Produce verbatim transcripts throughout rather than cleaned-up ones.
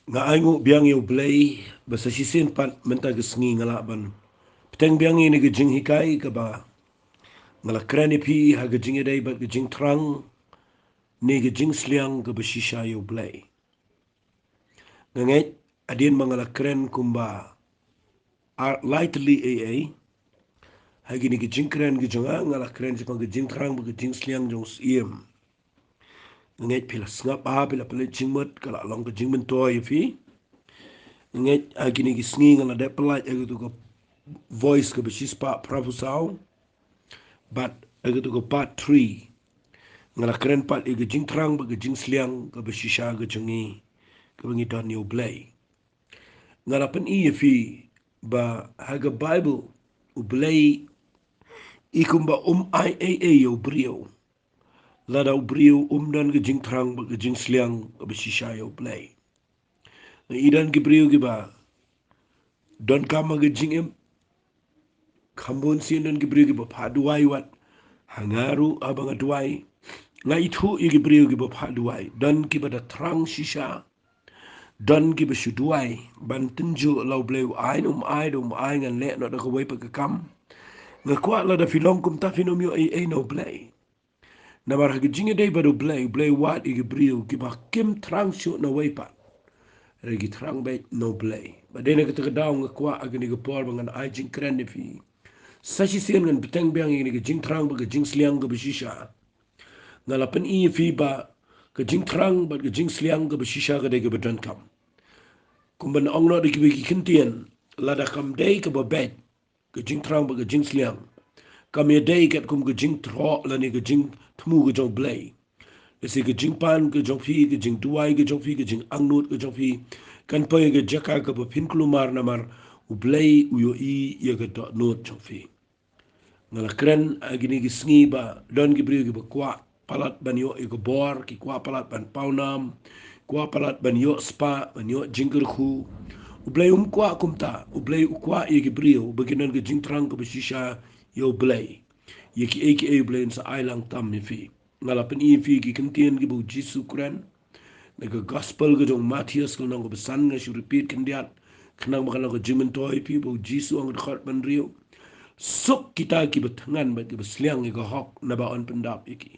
Nga ainguh biang ïa U Blei ba sa shisien pat mynta ka sngi nga lah ban bteng biang ïa kane ka jinghikai kaba nga la kren ïa phi ha ka jingïadei bad ka jingthrang ne ka jingsliang kaba shisha ïa U Blei. Nga ngeit hadien ba nga la kren kumba ar lai tylli ei ei ha kine ki jingkren ki jong nga, nga la kren shaphang ka jingthrang bad ka jingsliang jong u Syiem. Nga ngeit phi la sngap bha, phi la pynleit jingmut, ka la long ka jingmyntoi ïa phi. Nga ngeit ha kine ki sngi nga la dep pynlait ïa katu ka Voice kaba shispah phra phew saw bad ïa katu ka part three nga la kren pat ïa ka jingthrang bad ka jingsliang kaba shisha ka jong ngi kaba ngi don ïa U Blei. Nga la pyni ïa phi ba ha ka Baibl U Blei i kumba um ai ei ei ïa u briew lada u briew um don ka jingthrang bad ka jingsliang kaba shisha ïa U Blei. I don ki briew kiba donkam ha ka jingim. Kham bun sien don ki briew kiba phah duwai wat ha nga ruh haba nga duwai. Nga ithuh ïa ki briew kiba phah duwai. Don kiba da thrang shisha. Don kiba shu duwai ban tynjuh la U Blei u ai ne um ai, da um ai ngan leh noh da kawei pat ka kam. Nga kwah lada phi long kumta phin ym ïoh ei ei na U Blei. Namar ha ka jingïadei bad U Blei, U Blei u wad ïa ki briew kiba kim thrang shuh na wei pat hynrei ki thrang beit na U Blei. Bad dei na kata ka daw nga kwah ha kane ka por ba ngan ai jingkren ïa phi. Sa shisien ngan bteng biang ïa kane ka jingthrang bad ka jingsliang kaba shisha. Nga la pyni ïa phi ba ka jingthrang bad ka jingsliang kaba shisha ka dei kaba donkam. Kumba nga ong noh da kiba ki ktien, lada kam dei kaba beit ka jingthrang bad ka jingsliang, kam ïadei katkum ka jingtroh lane ka jingthmu ka jong U Blei. Lehse ka jingpan ka jong phi, ka jingduwai ka jong phi, ka jingangnud ka jong phi kan poi ha ka jaka kaba phin kulmar namar U Blei u ïohi ïa ka dohnud jong phi. Nga la kren ha kine ki sngi ba don ki briew kiba kwah palat ban ïoh ïa ka bor, ki kwah palat ban pawnam, kwah palat ban ïoh spah, ban ïoh jingkyrkhu. U Blei um kwah kumta, U Blei u kwah ïa ki briew ba kin don ka jingthrang kaba shisha ïa U Blei. Ïa kiei kiei U Blei un sa ai lang tam ïa phi. Nga la pyni ïa phi ki ktien kiba U Jisu u kren na ka Gospel ka jong u Mathaios ka lynnong kaba san, nga shu repeat khyndiat khnang ba kan long ka jingmyntoi ïa phi ba U Jisu u ong ha ka dkhot ba hynriew, suk kita kiba thngan bad kiba sliang ïa ka hok naba yn pyndap ïa ki.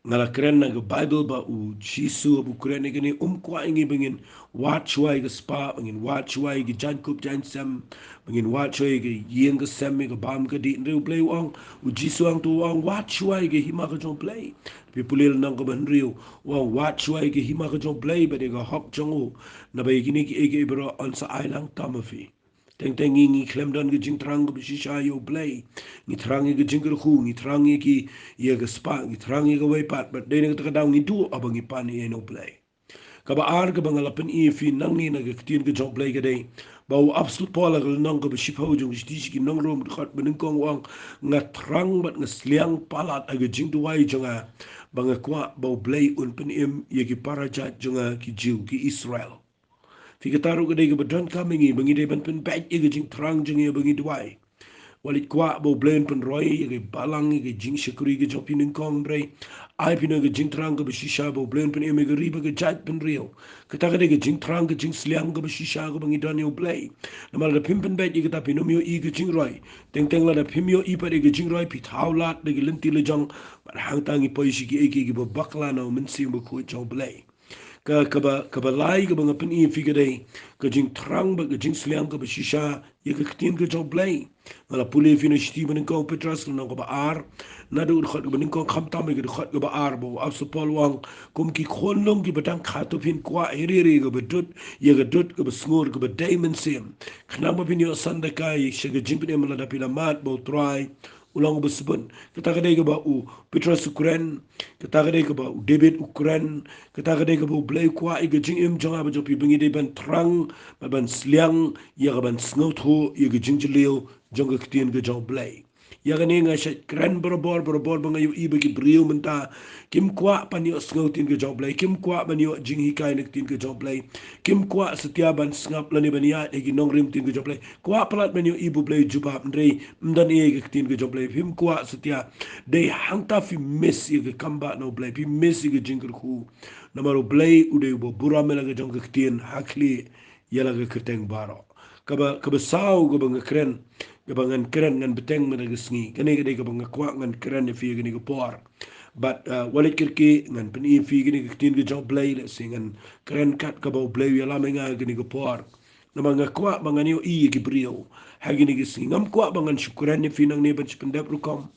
Nga la kren na ka Baibl ba U Jisu haba u kren ïa kane um kwah ïa ngi ba ngin wad shuwa ïa ka spah, ba ngin wad shuwa ïa ki jaiñkup jaiñsem, ba ngin wad shuwa ïa ka ïing ka sem, ïa ka bam ka dih. Hynrei U Blei u ong, U Jisu u ong, to u ong wad shuwa ïa ka hima ka jong U Blei. Phi pule lynnong kaba hynriew, u ong wad shuwa ïa ka hima ka jong U Blei bad ïa ka hok jong u, naba ïa kine kiei kiei baroh yn sa ai lang tam ha phi. Teng teng ngi, ngi khlem don ka jingthrang kaba shisha ïa U Blei. Ngi thrang ïa ka jingkyrkhu, ngi thrang ïa ki, ïa ka spah, ngi thrang ïa kawei pat, bad dei na kata ka daw ngi duh haba ngi pan ïa U Blei. Kaba ar kaba nga la pyni ïa phi nangne na ka ktien ka jong U Blei ka dei ba u Apostol Paul ha ka lynnong kaba shiphew jong ka shithi sha ki nong Rom, dkhot ba nyngkong u ong, nga thrang bad nga sliang palat ha ka jingduwai jong nga ba nga kwah ba U Blei un pynim ïa ki para jait jong nga ki Jiw, ki Israel. Phi, kata ruh ka dei kaba donkam ïa ngi ba ngi dei ban pynbeit ïa ka jingthrang jong ngi ba ngi duwai. Wat leit kwah ba U Blei un pynroi ïa ka balang, ïa ka jingshakri ka jong phi nyngkong, hynrei ai phi noh ka jingthrang kaba shisha ba U Blei un pynim ïa ka ri bad ka jaitbynriew. Kata ka dei ka jingthrang ka jingsliang kaba shisha kaba ngi don ïa U Blei. Namar lada phim pynbeit ïa kata phin ym ïohi ka jingroi. Teng teng lada phim ïohi pat ïa ka jingroi phi thaw lad da ki lynti lajong. Bad hangta ngi poi sha kiei kiei kiba bakla na U Mynsiem Bakhuid jong U Blei. Ka, kaba, kaba lai kaba nga pyni ïa phi ka dei ka jingthrang bad ka jingsliang kaba shisha ïa ka ktien ka jong U Blei. Nga la pule ïa phi na shithi ba nyngkong u Petros lynnong kaba ar, naduh dkhot kaba nyngkong khamtam ïa ka dkhot kaba ar, ba u Apostol Paul u ong, kum ki khunlung kiba dang khatduh phin kwah ïa ri ri kaba dud, ïa ka dud kaba sngur kaba dei mynsiem, khnang ba phin ïoh san daka ïa sha ka jingpynim lada phi la mad ba U Trai u long uba sbun. Kata ka dei kaba u Petros u kren, kata ka dei kaba u David u kren, kata ka dei kaba U Blei u kwah ïa ka jingim jong nga bad jong phi, ba ngi dei ban thrang bad ban sliang ïa ka ban sngewthuh ïa ka jingjylliew jong ka ktien ka jong U Blei. Ïa kane nga shait kren barabor, barabor ba nga ïohi ba ki briew mynta kim kwah ban ïohsngew ktien ka jong U Blei, kim kwah ban ïoh jinghikai na ka ktien ka jong U Blei, kim kwah satia ban sngap lane ban ïaid ha ki nongrim ktien ka jong U Blei. Kwah palat ban ïohi ba U Blei u jubab, hynrei ym don ei ei ka ktien ka jong U Blei. Phim kwah satia, dei hangta phi miss ïa ka kam ba na U Blei, phi miss ïa ka jingkyrkhu. Namar U Blei u dei uba burom ïa la ka jong ka ktien ha khlieh ïa la ka kyrteng baroh. Kaba, kaba saw kaba nga kren, kaba ngan kren, ngan bteng mynta ka sngi. Kane ka dei kaba nga kwah ngan kren ïa phi ïa kane ka por. Bad, uh, wat leit kyrkieh, ngan pyni ïa phi kane ka ktien ka jong U Blei, lehse ngan kren kat kaba U Blei u ïalam ïa nga ïa kane ka por. Namar nga kwah ba ngan ïohi ïa ki briew ha kane ka sngi. Ngam kwah ba ngan shu kren ïa phi nangne ban shu pyndep rukom.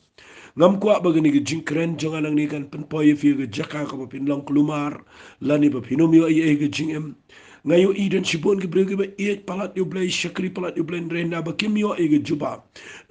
Ngam kwah ba kane ka jingkren jong nga nangne kan pynpoi ïa phi ïa ka jaka kaba phin long kulmar, lane ba phin ym ïoh ei ei ka jingim. Nga ïohi don shibun ki briew kiba ïeit palat ïa U Blei, shakri palat ïa U Blei, hynrei naba kim ïoh ei ei ka jubab,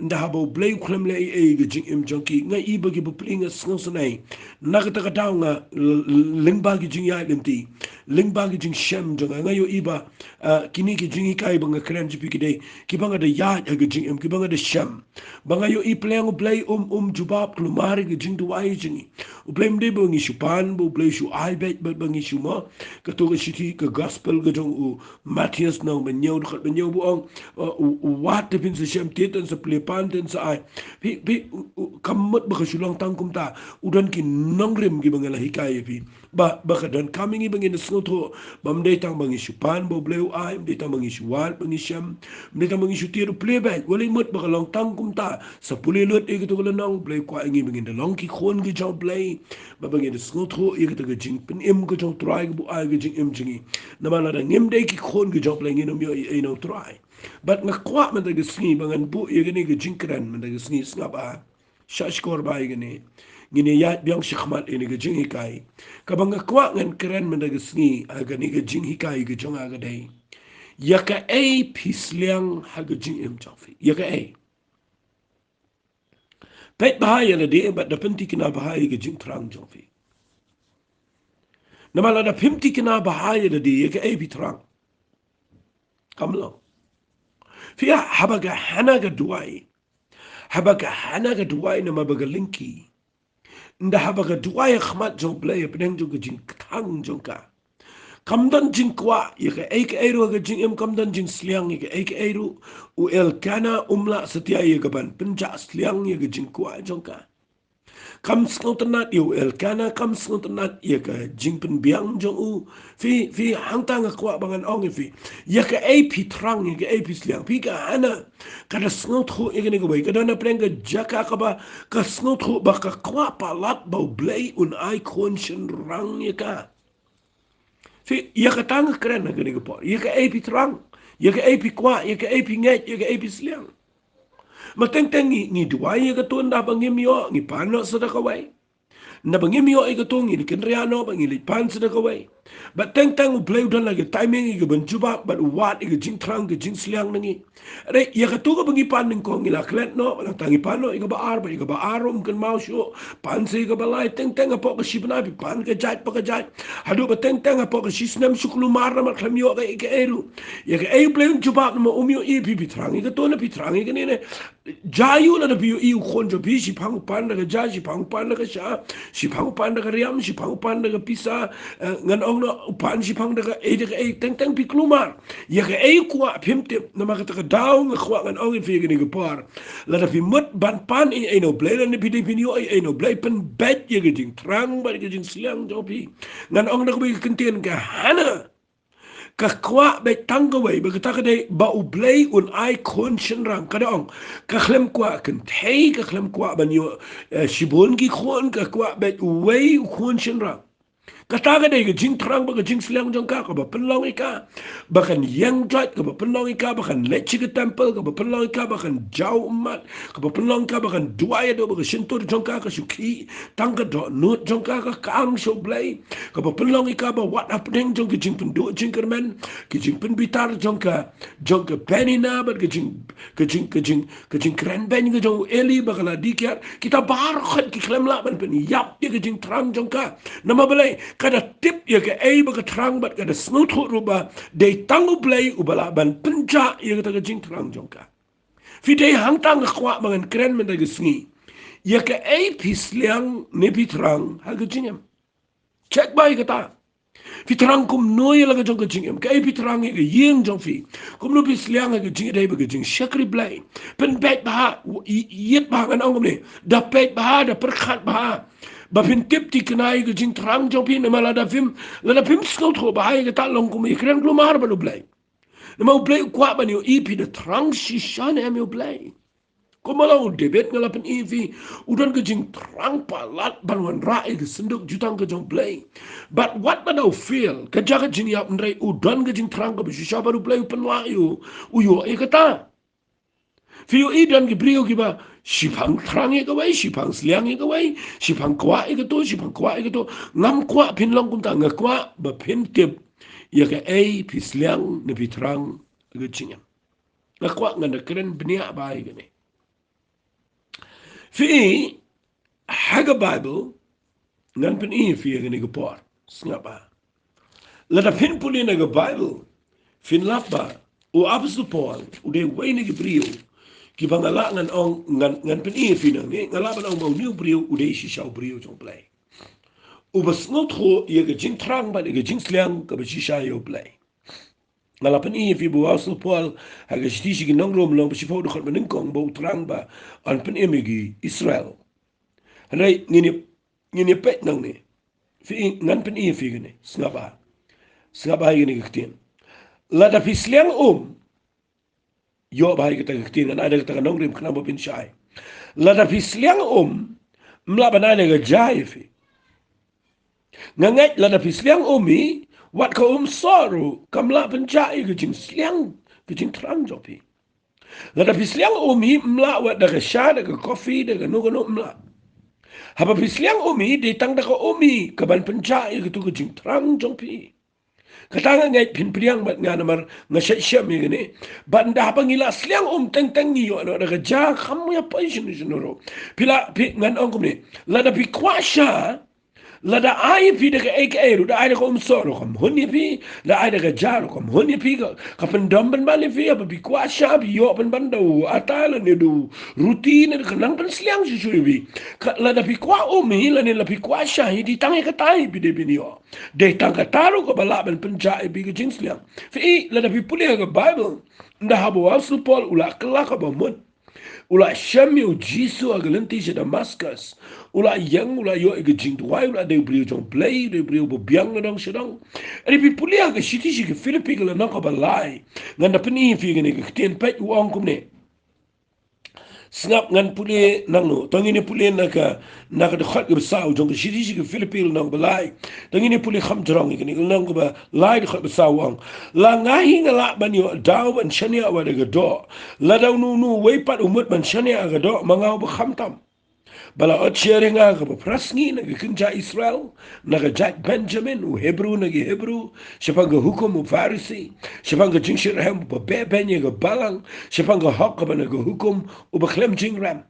ynda haba U Blei u khlem leh ei ei ka jingim jong ki. Nga i ba ki bapli, nga sngewsynei. Na kata ka daw nga l-, l-, lyngba ki jingïaid lynti, lyngba ki jingshem jong nga, nga ïohi ba, ah, kine ki jinghikai ba nga kren jong phi ki dei kiba nga da ïaid ha ka jingim, kiba nga da shem. Ba nga ïohi pyrshang U Blei um, um jubab kulmar ïa ka jingduwai jong ngi. U Blei ym dei ba ngi shu pan, ba U Blei shu ai beit, bad ba ngi shu mo. Kato ka shithi ka gospel ka jong u Mathaios lynnong ba hynñiew, dkhot ba hynñiew ba ong, uh, u, u wad te phin sa shem, te ten sa plie, pan ten sa ai. Phi, phi, u, u, kam mut ba ka shu long tang kumta. U don ki nongrim kiba nga la hikai ïa phi. Ba, ba ka donkam ïa ngi ba ngin da sngewthuh ba ym dei tang ba ngi shu pan ba U Blei u ai, ym dei tang ba ngi shu wad ba ngi shem, ym dei tang ba ngi shu tied, u plie beit. Wat leit mut ba ka long tang kumta. Sa pule lut ïa kato ka lynnong, U Blei u kwah ïa ngi ba ngin da long ki khun ki jong U Blei. Ba, ba ngin da sngewthuh ïa kata ka jingpynim ka jong U Trai kaba u ai ka jingim jong ngi. Namar lada ngim dei ki khun ki jong U Blei, ngin ym ïoh ei ei na U Trai. Bad nga kwah mynta ka sngi ba ngan buh ïa kane ka jingkren mynta ka sngi, sngap, ah. Sha shkor ba ïa kane ngin ïa ïaid biang shakhmat ïa kane ka jinghikai. Kaba nga kwah ngan kren mynta ka sngi, ah, kane ka jinghikai ka jong nga ka dei ïa kaei phi sliang ha ka jingim jong phi. Ïa kaei. Peit bha ïa lade bad da pyntikna bha ïa ka jingthrang jong phi. Namar lada phim tikna bha ïa lade, ïa kaei phi thrang. Kam long. Phi ïa, haba ka Hana ka duwai. Haba ka Hana ka duwai namar ba ka lyngkhi. Ynda haba ka duwai ha khmat jong U Blei hapdeng jong ka jingkthang jong ka, kam don jingkwah ïa kaei kaei ruh ha ka jingim, kam don jingsliang ïa kaei kaei ruh. U Elkana um lah satia ïa ka ban pynjah sliang ïa ka jingkwah jong ka. Kam sngewtynnat ïa u Elkana, kam sngewtynnat ïa ka jingpynbiang jong u. Phi, phi, hangta nga kwah ba ngan ong ïa phi, ïa kaei phi thrang, ïa kaei phi sliang. Phi, ka Hana ka da sngewthuh ïa kane kawei, ka don hapdeng ka jaka kaba ka sngewthuh ba ka kwah palat ba U Blei un ai khun shynrang ïa ka. Phi, ïa kata nga kren ha kane ka por. Ïa kaei phi thrang, ïa kaei phi kwah, ïa kaei phi ngeit, ïa kaei phi sliang. Ba teng teng ngi, ngi duwai ïa kato, ynda ba ngim ïoh, ngi pan noh sa da kawei. Ynda ba ngim ïoh ïa kato, ngi kynriah noh bad ngi leit pan sa da kawei. Ba teng teng U Blei u don la ka timing ïa ka ban jubab bad u wad ïa ka jingthrang ka jingsliang na ngi. Re, ïa kato kaba ngi pan nyngkong ngi la klet noh, nangta ngi pan noh ïa kaba ar, bad ïa kaba ar ruh ym kynmaw shuh, pan sa ïa kaba lai. Teng teng hapoh ka shi bnai phi pan ka jait pa ka jait. Haduh ba teng teng hapoh ka shi snem shu kulmar namar khlem ïoh kaei kaei ruh. Ïa kaei U Blei un jubab namar um ïohi phi, phi thrang ïa kato ne phi thrang ïa kane ne. Jia ïa u, lada phi ïohi u khun jong phi, shiphang u pan da ka ja, shiphang u pan da ka sha, shiphang u pan da ka riam, shiphang u pan da ka pisa, eh, ngan ong noh u pan shiphang da kaei da kaei, teng teng phi kulmar. Ïa kaei u kwah phim tip, namar kata ka daw nga kwah ngan ong ïa phi kane ka por. Lada phi mut ban pan ei ei na U Blei, lane phi dei phin ïoh ei ei na U Blei, pynbeit ïa ka jingthrang bad ka jingsliang jong phi. Ngan ong da kawei ka kyntien, ka Hana ka kwah beit tang kawei, ba kata ka dei ba U Blei un ai khun shynrang. Ka da ong, ka khlem kwah kynthei, ka khlem kwah ban ïoh, eh, shibun ki khun, ka kwah beit uwei u khun shynrang. Kata ka dei ka jingthrang bad ka jingsliang jong ka, kaba pynlong ïa ka ba kan ïeng joit, kaba pynlong ïa ka ba kan leit sha ka temple, kaba pynlong ïa ka ba kan jaw ummat, kaba pynlong ïa ka ba kan duwai haduh ba ka shyntur jong ka ka shu khih, tang ka dohnud jong ka ka kang sha U Blei, kaba pynlong ïa ka ba wat hapdeng jong ka jingpynduh jingkyrmen, ka jingpynbitar jong ka, jong ka Penina bad ka jing, ka jing, ka jing, ka jingkren beiñ ka jong u Eli ba ka la die kiad, kita baroh ki khlem lah ban pynïap ïa ka jingthrang jong ka. Namar balei? Ka da tip ïa kaei ba ka thrang bad ka da sngewthuh ruh ba dei tang U Blei uba lah ban pynjah ïa kata ka jingthrang jong ka. Phi dei hangta nga kwah ba ngan kren mynta ka sngi. Ïa kaei phi sliang ne phi thrang ha ka jingim. Check bha ïa kata. Phi thrang kumno ïa la ka jong ka jingim, kaei phi thrang ïa ka ïing jong phi. Kumno phi sliang ha ka jingïadei bad ka jingshakri Blei. Pynbeit bha, ï-, ïit bha, ngan ong kumne. Da peit bha, da pyrkhat bha. Ba phin tip thikna ïa ka jingthrang jong phi, namar lada phim, lada phim sngewthuh bha ïa kata long kum ïakren kulmar bad U Blei. Namar U Blei u kwah ban ïohi phi da thrang shisha ne em ïa U Blei. Kumba la u David nga la pyni ïa phi, u don ka jingthrang palat ban wanrah ïa ka synduk jutang ka jong U Blei. Bad wat ba da u fail, ka jaka jingïap, hynrei u don ka jingthrang kaba shisha bad U Blei u pynlah ïa u, u ïoh ïa kata. Phi ïohi don ki briew kiba shipang thrang ïa kawei, shipang sliang ïa kawei, shipang kwah ïa kato, shipang kwah ïa kato. Ngam kwah phin long kumta, nga kwah ba phin tip ïa kaei phi sliang ne phi thrang ha ka jingim. Nga kwah ngan da kren bniah bha ïa kane. Phi, ha ka Bible, ngan pyni ïa phi ha kane ka por. Sngap bha. Lada phin pule na ka Bible, phin lap ba u Apostol Paul u dei uwei na ki briew kiba nga lah ngan ong, ngan, ngan pyni ïa phi nangne, nga lah ban ong ba une u briew u dei shisha u briew jong U Blei. Uba sngewthuh ïa ka jingthrang bad ïa ka jingsliang kaba shisha ïa U Blei. Nga la pyni ïa phi ba u Apostol Paul ha ka shithi sha ki nong Rom lynnong ba shiphew, dkhot ba nyngkong, ba u thrang ba yn pynim ïa ki Israel. Hynrei ngin ïa, ngin ïa peit nangne. Phi, ngan pyni ïa phi kane. Sngap bha. Sngap bha ïa kane ka ktien. Lada phi sliang um, ïoh bha ïa kata ka ktien, ngan ai da kata ka nongrim khnang ba phin shai. Lada phi sliang um, ym lah ban ai da ka ja ïa phi. Nga ngeit lada phi sliang um hi, wat ka um soh ruh kam lah pynjah ïa ka jingsliang, ka jingthrang jong phi. Lada phi sliang um hi, ym lah wat da ka sha, da ka kofi, da kano kano, ym lah. Haba phi sliang um hi, dei tang da ka um hi kaban pynjah ïa katu ka jingthrang jong phi. Kata nga ngeit phin pdiang bad nga namar nga shait shem ïa kane. Bad ynda haba ngi la sliang um teng teng ngi ïoh noh da ka ja, kham ïa poi shano shano ruh. Phi la, phi, ngan ong kumne. Lada phi kwah sha, lada ai phi da kaei kaei ruh, da ai da ka um soh ruh kam hun ïa phi, da ai da ka ja ruh kam hun ïa phi, ka, ka pyndom pynban ïa phi, haba phi kwah sha, phi ïoh pynban da u ata lane da u ruti ne da ka nang pynsliang shuh shuh ïa phi. Ka, lada phi kwah um hi, lane la phi kwah sha hi, dei tang ïa kata hi phi dei phin ïoh. Dei tang kata ruh kaba lah ban pynjah ïa phi ka jingsliang. Phi, lada phi pule ha ka Bible, ynda haba u Apostol Paul u la kylla kaba mut. U la shem ïa u Jisu ha ka lynti sha Damascus. U la ïeng, u la ïoh ïa ka jingduwai, u la dei u briew jong U Blei, u dei u briew ba biang nadong shadong. Hynrei phi pule ha ka shithi sha ki Philippi ka lynnong kaba lai. Ngan da pyni ïa phi kane ka ktien, peit u ong kumne. Sngap, ngan pule nangno. To ngin ïa pule na ka, na ka dkhot kaba saw jong ka shithi sha ki Philippi lynnong ba lai. To ngin ïa pule kham jrong ïa kane, lynnong kaba lai dkhot ba saw u ong. La nga hi nga lah ban ïoh daw ban shaniah wat da ka doh. Lada uno uno uwei pat u mut ban shaniah ha ka doh ma nga uba khamtam. Ba la ot sha ri nga kaba phra sngi na ka kynja Israel, na ka jaid Benjamin, u Hebru na ki Hebru, shaphang ka hukum u Pharisi, shaphang ka jingshitrhem uba beh beiñ ïa ka balang, shaphang ka hok kaba na ka hukum uba khlem jingrem.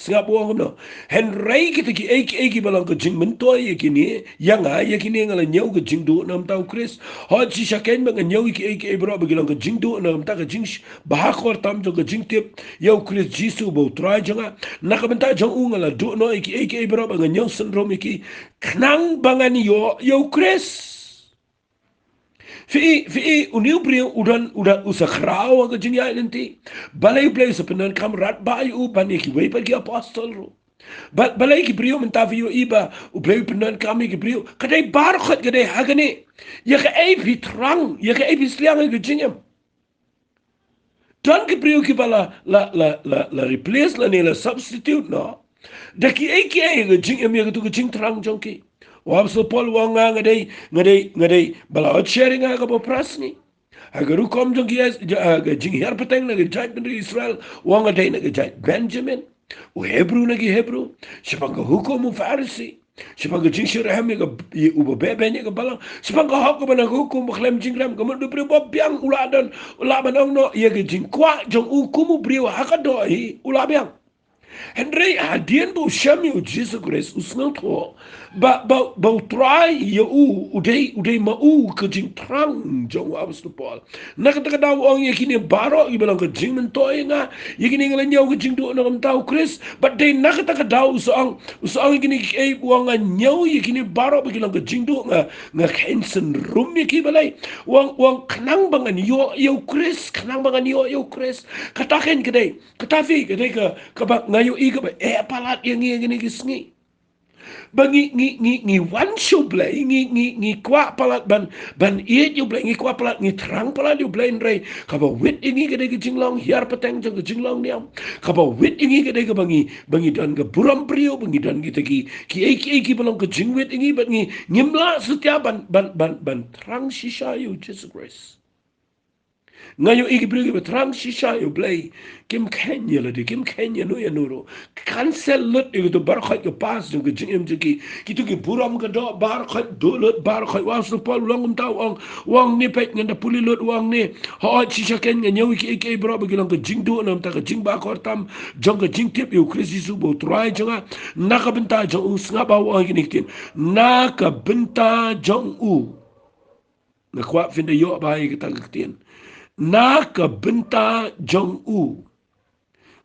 Sngap u ong kumno. Hynrei kita kiei kiei kiba long ka jingmyntoi ïa kine, ïa nga, ïa kine nga la ñiew ka jingduh na ka bynta u Khrist. Hooid shisha kein ba nga ñiew ïa kiei kiei baroh ba ki long ka jingduh na ka bynta ka jing sh-, ba ha khor tam jong ka jingtip ïa u Khrist Jisu uba u Trai jong nga. Na ka bynta jong u nga la duh noh ïa kiei kiei baroh ba nga ñiew synrum ïa ki. Khnang ba ngan ïoh ïa u Khrist. Phi, phi, une u briew u don, u don, u sa khraw ha ka jingïaid lynti. Balei U Blei u sa pyndonkam radbah ïa u ban ïa kiwei pat ki apostol ruh. Ba, balei ki briew mynta phi ïohi ba U Blei u pyndonkam ïa ki briew. Ka dei baroh khoit ka dei ha kane. Ïa kaei phi thrang, ïa kaei phi sliang ha ka jingim. Don ki briew kiba la, la, la, la, la replace lane la substitute noh da kiei kiei ha ka jingim ïa katu ka jingthrang jong ki. U Apostol Paul u ong nga, nga dei, nga dei, nga dei ba la ot sha ri nga kaba phra sngi. Ha ka rukom jong ki, ha ka jinghiar pateng na ka jaitbynriew Israel, u ong nga dei na ka jait Benjamin. U Hebru na ki Hebru, shaphang ka hukum u Pharisi, shaphang ka jingshitrhem ïa ka, ïa uba beh beiñ ïa ka balang, shaphang ka hok kaba na ka hukum ba khlem jingrem, ka mut u briew ba biang u la don, u lah ban ong noh ïa ka jingkwah jong u kum u briew ha ka doh hi, u la biang. Hynrei hadien ba u shem ïa u Jisu Khrist, u sngewthuh ba, ba, ba U Trai ïa u, u dei, u dei ma u ka jingthrang jong u Apostol Paul. Na kata ka daw u ong ïa kine baroh kiba long ka jingmyntoi ïa nga, ïa kine nga la ñiew ka jingduh na ka bynta u Khrist. Bad dei na kata ka daw u sa ong, u sa ong ïa kine kiei, u ong nga ñiew ïa kine baroh ba ki long ka jingduh, nga, nga kheiñ synrum ïa ki balei. U ong, u ong khnang ba ngan ïoh ïa u Khrist, khnang ba ngan ïoh ïa u Khrist. Kata kein ka dei, kata phi, ka dei ka, kaba nga ïohi kaba eh palat ïa ngi ïa kine ki sngi. Ba ngi, ngi, ngi, ngi wan sha U Blei, ngi, ngi, ngi kwah palat ban, ban ïeit ïa U Blei, ngi kwah palat, ngi thrang palat ïa U Blei, hynrei kaba wit ïa ngi ka dei ka jinglong hiar pateng jong ka jinglong niam. Kaba wit ïa ngi ka dei kaba ngi, ba ngi don ka burom briew, ba ngi don kita ki, kiei kiei kiba long ka jingwit ïa ngi, bad ngi, ngim lah satia ban, ban, ban, ban thrang shisha ïa u Jisu Khrist. Nga ïohi ki briew kiba thrang shisha ïa U Blei, kim kheiñ ïa lade, kim kheiñ ïano ïano ruh. Cancel lut ïa kito baroh khoit ka past jong ka jingim jong ki. Kito ki burom ka doh baroh khoit, duh lut baroh khoit. U Apostol Paul u long kumta, u ong, u ong ne, peit, ngan da pule lut, u ong ne, hooid, shisha kein nga ñiew ïa kiei kiei baroh ba ki long ka jingduh na ka bynta ka jingbakor tam jong ka jingtip ïa u Khrist Jisu ba U Trai jong nga. Na ka bynta jong u, sngap ba u ong kine ki ktien, na ka bynta jong u. Nga kwah phin da ïoh bha ïa kata ka ktien. Na ka bynta jong u.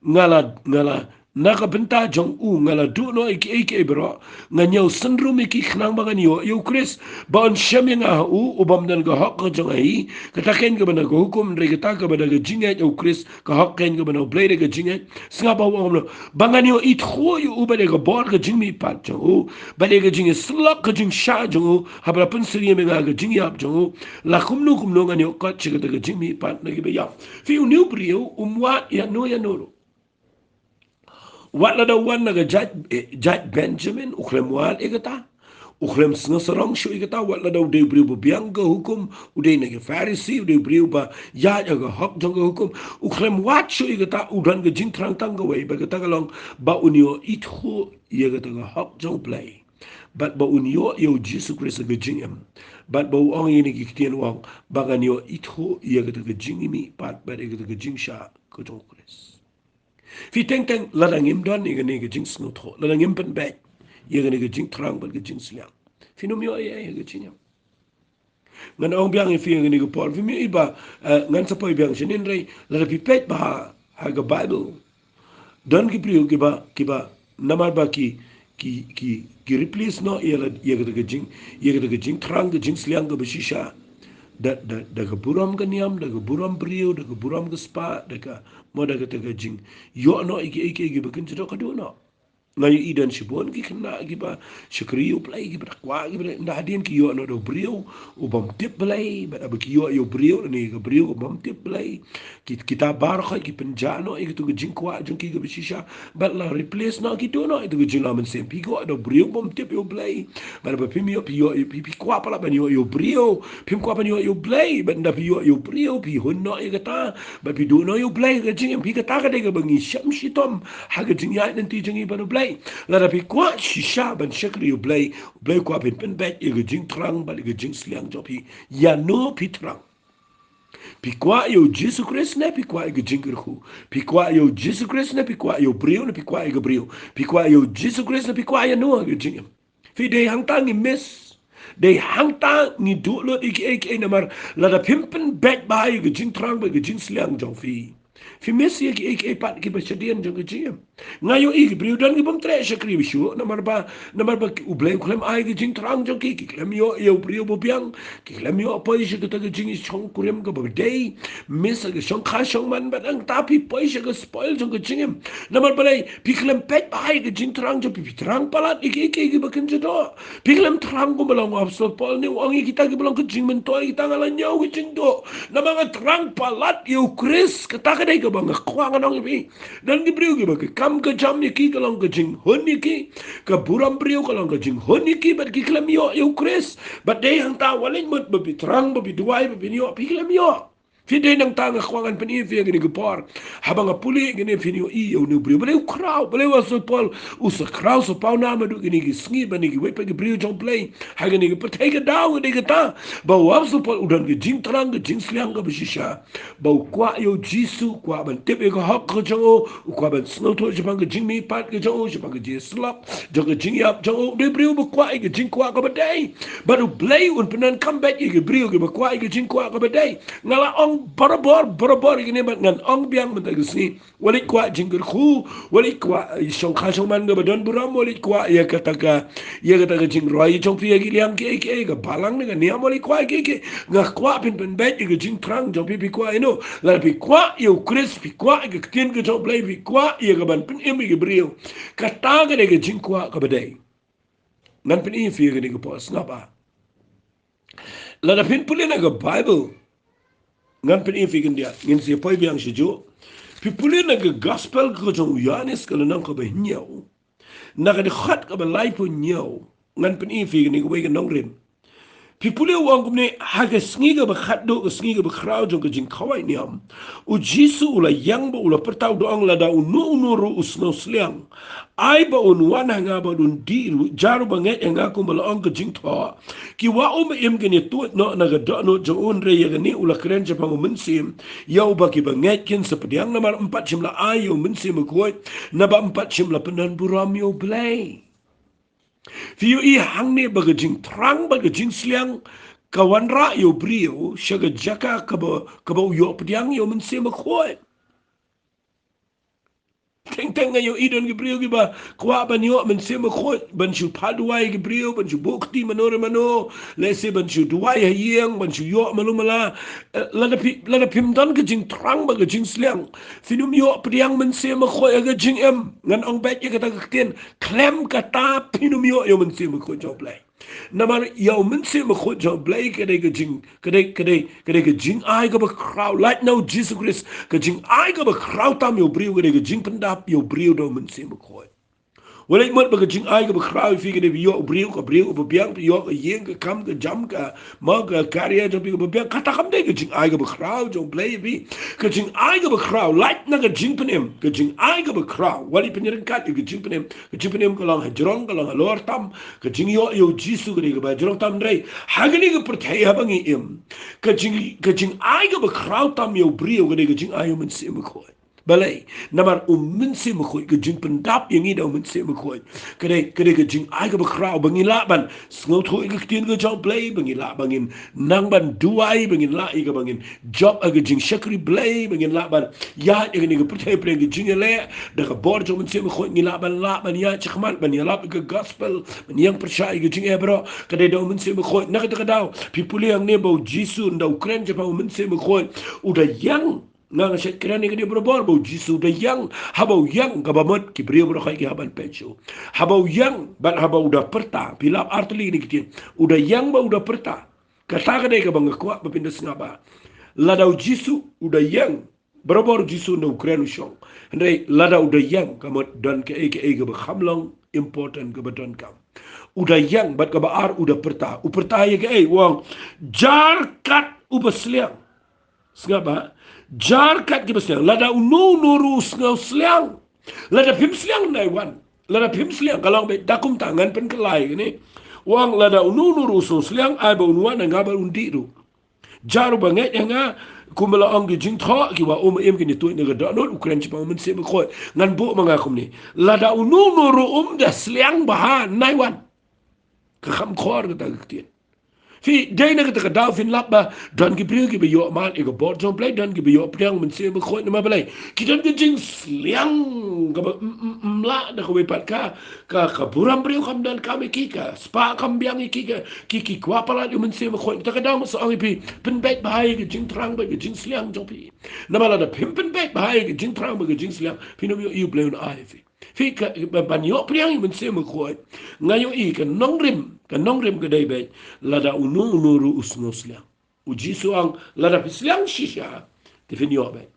Nga la, nga la, na ka bynta jong u nga la duh noh ïa kiei kiei baroh. Nga ñiew synrum ïa ki khnang ba ngan ïoh ïa u Khrist, ba un shem ïa nga ha u, u bym don ka hok ka jong nga hi. Kata kein kaba na ka hukum, hynrei kata kaba na ka jingngeit ïa u Khrist, ka hok kein kaba na U Blei da ka jingngeit. Sngap ba u ong kumno, ba ngan ïoh ithuh ïa u bad ïa ka bor ka jingmihpat jong u, bad ïa ka jingïasyllok ka jingshah jong u, haba la pynsyriem ïa nga ha ka jingïap jong u. La kumno kumno ngan ïoh kot sha kata ka jingmihpat na kiba ïap. Phi, une u briew um wad ïano ïano ruh. Wat lada u wan na ka jait, eh, jait Benjamin, u khlem wad ïa kata. U khlem sngewsarong shuh ïa kata, wat lada u dei u briew ba biang ka hukum, u dei na ki Pharisi, u dei u briew ba ïaid ha ka hok jong ka hukum. U khlem wad shuh ïa kata, u don ka jingthrang tang kawei, ba kata ka long ba un ïoh ithuh ïa kata ka hok jong U Blei. Bad ba un ïoh ïa u Jisu Khrist ha ka jingim. Bad ba u ong ïa kine ki ktien, u ong, ba ngan ïoh ithuh ïa kata ka jingmihpat, bad ïa kata ka jingshah ka jong u Khrist. Phi, teng teng lada ngim don ïa kane ka jingsngewthuh, lada ngim pynbeit ïa kane ka jingthrang bad ka jingsliang, phin ym ïoh ei ei ha ka jingim. Ngan ong biang ïa phi ha kane ka por, phim ïohi ba, eh, ngan sa poi biang shane, hynrei lada phi peit bha ha ka Baibl, don ki briew kiba, kiba namar ba ki, ki, ki, ki replace noh ïa la, ïa kata ka jing, ïa kata ka jingthrang, ka jingsliang kaba shisha da, da, da ka burom ka niam, da ka burom briew, da ka burom ka spah, da ka, mo, da kata ka jingïoh noh ïa kiei kiei kiba kynja doh, ka duh noh. Nga ïohi don shibun ki khynnah kiba shakri ïa U Blei, kiba da kwah, kiba da, ynda hadien ki ïoh noh da u briew u bym tip Blei, bad haba ki ïoh ïa u briew, lane ka briew ka bym tip Blei, ki, kita baroh ki pynjah noh ïa kito ki jingkwah jong ki kaba shisha, bad la replace noh, ki duh noh ïa kito ki jinglong mynsiem. Phi kwah da u briew bym tip ïa U Blei, bad haba phim ïoh, phi ïoh, phi, phi kwah palat ban ïoh ïa u briew, phim kwah ban ïoh ïa U Blei, bad ynda phi ïoh ïa u briew phi hun noh ïa kata, bad phi duh noh ïa U Blei ha ka jingim. Phi, kata ka dei kaba ngi shem shitom ha ka jingïaid lynti jong ngi bad U Blei. Lada phi kwah shisha ban shakri ïa U Blei, U Blei u kwah phin pynbeit ïa ka jingthrang bad ïa ka jingsliang jong phi. Ïano phi thrang? Phi kwah ïa u Jisu Khrist ne phi kwah ïa ka jingkyrkhu? Phi kwah ïa u Jisu Khrist ne phi kwah ïa u briew, ne phi kwah ïa ka briew? Phi kwah ïa u Jisu Khrist ne phi kwah ïano ha ka jingim? Phi, dei hangta ngi miss. Dei hangta ngi duh lut ïa kiei kiei, namar lada phim pynbeit bha ïa ka jingthrang bad ka jingsliang jong phi, phi miss ïa kiei kiei pat kiba shadien jong ka jingim. Nga ïohi ki briew don ki bym treh shakri shuh, namar ba, namar ba U Blei u khlem ai ka jingthrang jong ki, ki khlem ïoh ïa u briew ba biang, ki khlem ïoh poi sha kata ka jingïashongkurim kaba dei, miss ïa ka shongkha shongman, bad hangta phi poi sha ka spoil jong ka jingim. Namar balei? Phi khlem peit bha ïa ka jingthrang jong phi, phi thrang palat ïa kiei kiei kiba kynja doh. Phi khlem thrang kumba long u Apostol Paul, ne u ong ïa kita kiba long ka jingmyntoi, kita, nga la ñiew ka jingduh namar nga thrang palat ïa u Khrist. Kata ka dei kaba nga kwah ngan ong ïa phi. Don ki briew kiba ka kam ka jam ïa ki ka long ka jinghun ïa ki, ka burom briew ka long ka jinghun ïa ki, bad ki khlem ïoh ïa u Khrist. Bad dei hangta, wat leit mut ba phi thrang, ba phi duwai, ba phin ïoh, phi khlem ïoh. Phi dei nangta nga kwah ngan pyni phi ïa kane ka por. Haba nga pule ïa kane phin ïohi ïa une u briew. Balei u khraw, balei u Apostol Paul u sa khraw sa paw na naduh kine ki sngi bad kine kiwei pat ki briew jong U Blei ha kane ka pyrthei? Ka daw ka dei kata ba u Apostol Paul u don ka jingthrang, ka jingsliang kaba shisha. Ba u kwah ïa u Jisu, u kwah ban tip ïa ka hok ka jong u, u kwah ban sngewthuh shaphang ka jingmihpat ka jong u, shaphang ka jingïasyllok jong ka jingïap jong u. U dei u briew ba kwah ïa ka jingkwah kaba dei. Bad U Blei un pyndonkam beit ïa ki briew kiba kwah ïa ka jingkwah kaba dei. Nga la ong barabor, barabor ïa kine bad ngan ong biang mynta ka sngi. Wat leit kwah jingkyrkhu, wat leit kwah, eh, shongkha shongman kaba don burom, wat leit kwah ïa kata ka, ïa kata ka jingroi jong phi ïa ki liang kiei kiei, ka balang ne ka niam, wat leit kwah kiei kiei. Nga kwah phin pynbeit ïa ka jingthrang jong phi, phi kwah ïa no. Lada phi kwah ïa U Khrist, phi kwah ïa ka ktien ka jong U Blei, phi kwah ïa ka ban pynim ïa ki briew. Kata ka dei ka jingkwah kaba dei. Ngan pyni ïa phi ïa kane ka por, sngap ah. Lada phin pule na ka Baibl, ngan pyni ïa phi khyndiat, ngin sa poi biang shuh shuh. Phi pule na ka Gospel ka jong u Ïoannis ka lynnong kaba hynñiew, na ka dkhot kaba laiphew hynñiew, ngan pyni ïa phi kane kawei ka nongrim. Phi pule u ong kumne, ha ka sngi kaba khatduh, ka sngi kaba khraw jong ka jingkhawai niam, u Jisu u la ïeng bad u la pyrta, u da ong, lada uno uno ruh u sngewsliang, ai ba un wan ha nga bad un dih ruh, jar uba ngeit ha nga, kumba la ong ka jingthoh, ki wah um ba im kin ïatuid noh na ka dohnud jong u. Hynrei ïa kane u la kren shaphang u Mynsiem, ïa uba kiba ngeit kin sa pdiang, namar ym pat shym la ai ïa u Mynsiem Bakhuid, naba ym pat shym la pyndonburom ïa U Blei. Phi ïohi hangne ba ka jingthrang bad ka jingsliang ka wanrah ïa u briew sha ka jaka kaba, kaba u ïoh pdiang ïa u Mynsiem Bakhuid. Teng teng nga ïohi don ki briew kiba kwah ban ïoh Mynsiem Bakhuid, ban shu phah duwai ïa ki briew, ban shu buh kti mano re mano, lehse ban shu duwai ha ïing, ban shu ïoh malu mala. Eh, lada phi, lada phim don ka jingthrang bad ka jingsliang, phin ym ïoh pdiang Mynsiem Bakhuid ha ka jingim. Ngan ong beit ïa kata ka ktien, khlem kata phin ym ïoh ïa u Mynsiem Bakhuid jong U Blei. Namar ïa u Mynsiem Bakhuid jong U Blei ka dei ka jing, ka dei, ka dei, ka dei ka jingai kaba khraw, lait na u Jisu Khrist, ka jingai kaba khraw tam ïa u briew, ka dei ka jingpyndap ïa u briew da u Mynsiem Bakhuid. Wat leit mut ba ka jingai kaba khraw ïa phi ka dei ba ïoh u briew, ka briew kaba biang, ïoh ka ïing, ka kam, ka jam, ka, mo, ka career jong phi kaba biang, kata kam dei ka jingai kaba khraw jong U Blei ïa phi. Ka jingai kaba khraw lait na ka jingpynim, ka jingai kaba khraw, wat leit pynryngkat ïa ka jingpynim, ka jingpynim ka long hajrong, ka long halor tam, ka jingïoh ïa u Jisu ka dei kaba hajrong tam. Hynrei ha kane ka pyrthei haba ngi im, ka jing, ka jingai kaba khraw tam ïa u briew ka dei ka jingai ïa u Mynsiem Bakhuid. Balei? Namar u Mynsiem Bakhuid, ka jingpyndap ïa ngi da u Mynsiem Bakhuid, ka dei, ka dei ka jingai kaba khraw ba ngin lah ban sngewthuh ïa ka ktien ka jong U Blei, ba ngin lah ba ngin nang ban duwai, ba ngin lah ïa kaba ngin jop ha ka jingshakri Blei, ba ngin lah ban ïaid ha kane ka pyrthei pyrshah ka jingïaleh da ka bor jong u Mynsiem Bakhuid, ngin lah ban, lah ban ïaid shakhmat, ban ïalap ïa ka gospel, ban ïeng pyrshah ïa ka jingeh baroh, ka dei da u Mynsiem Bakhuid. Na kata ka daw phi pule hangne ba u Jisu ynda u kren shaphang u Mynsiem Bakhuid, u da ïeng. Nga, nga shait kren ïa kane barabor ba u Jisu u da ïeng. Haba u ïeng, kaba mut ki briew baroh khoit ki hap ban peit shuh. Haba u ïeng bad haba u da pyrta, phi lap artylli kine ki ktien, u da ïeng bad u da pyrta. Kata ka dei kaba nga kwah ba phin da sngap ba lada u Jisu u da ïeng, barabor u Jisu ynda u kren u shong. Hynrei lada u da ïeng, ka mut don kaei kaei kaba kham long important kaba donkam. U da ïeng, bad kaba ar u da pyrta. U pyrta ïa kaei? U ong, jar kat uba sliang. Sngap ba, jar kat kiba sliang. Lada uno uno ruh u sngewsliang, lada phim sliang, nai wan. Lada phim sliang, ka long beit da kumta, ngan pynkylla ïa kane. U ong, lada uno uno ruh u sngewsliang, ai ba un wan ha nga bad un dih ruh. Jar uba ngeit ha nga, kumba la ong ka jingthoh, ki wah um ba im kin ïatuid na ka dohnud, u kren shaphang u Mynsiem Bakhuid. Ngan buh ma nga kumne, lada uno uno ruh um da sliang bha, nai wan. Ka kham khor kata ka ktien. Phi dei na kata ka daw phin lap ba don ki briew kiba ïoh mad ïa ka bor jong U Blei, don kiba ïoh pdiang Mynsiem Bakhuid, namar balei? Ki don ka jingsliang kaba m-, m-, mlak da kawei pat ka, ka, ka burom briew kam donkam ïa ki, ka spah kam biang ïa ki, ka, ki, ki kwah palat ïa u Mynsiem Bakhuid. Kata ka daw nga sa ong ïa phi, pynbeit bha ïa ka jingthrang bad ka jingsliang jong phi. Namar lada phim pynbeit bha ïa ka jingthrang bad ka jingsliang, phin ym ïohi U Blei un ai ïa phi. Phi ka, ba, ban ïoh pdiang ïa u Mynsiem Bakhuid, nga ïohi ka nongrim, ka nongrim ka dei beit lada uno uno ruh u sngewsliang. U Jisu u ong, lada phi sliang shisha, te phin ïoh beit.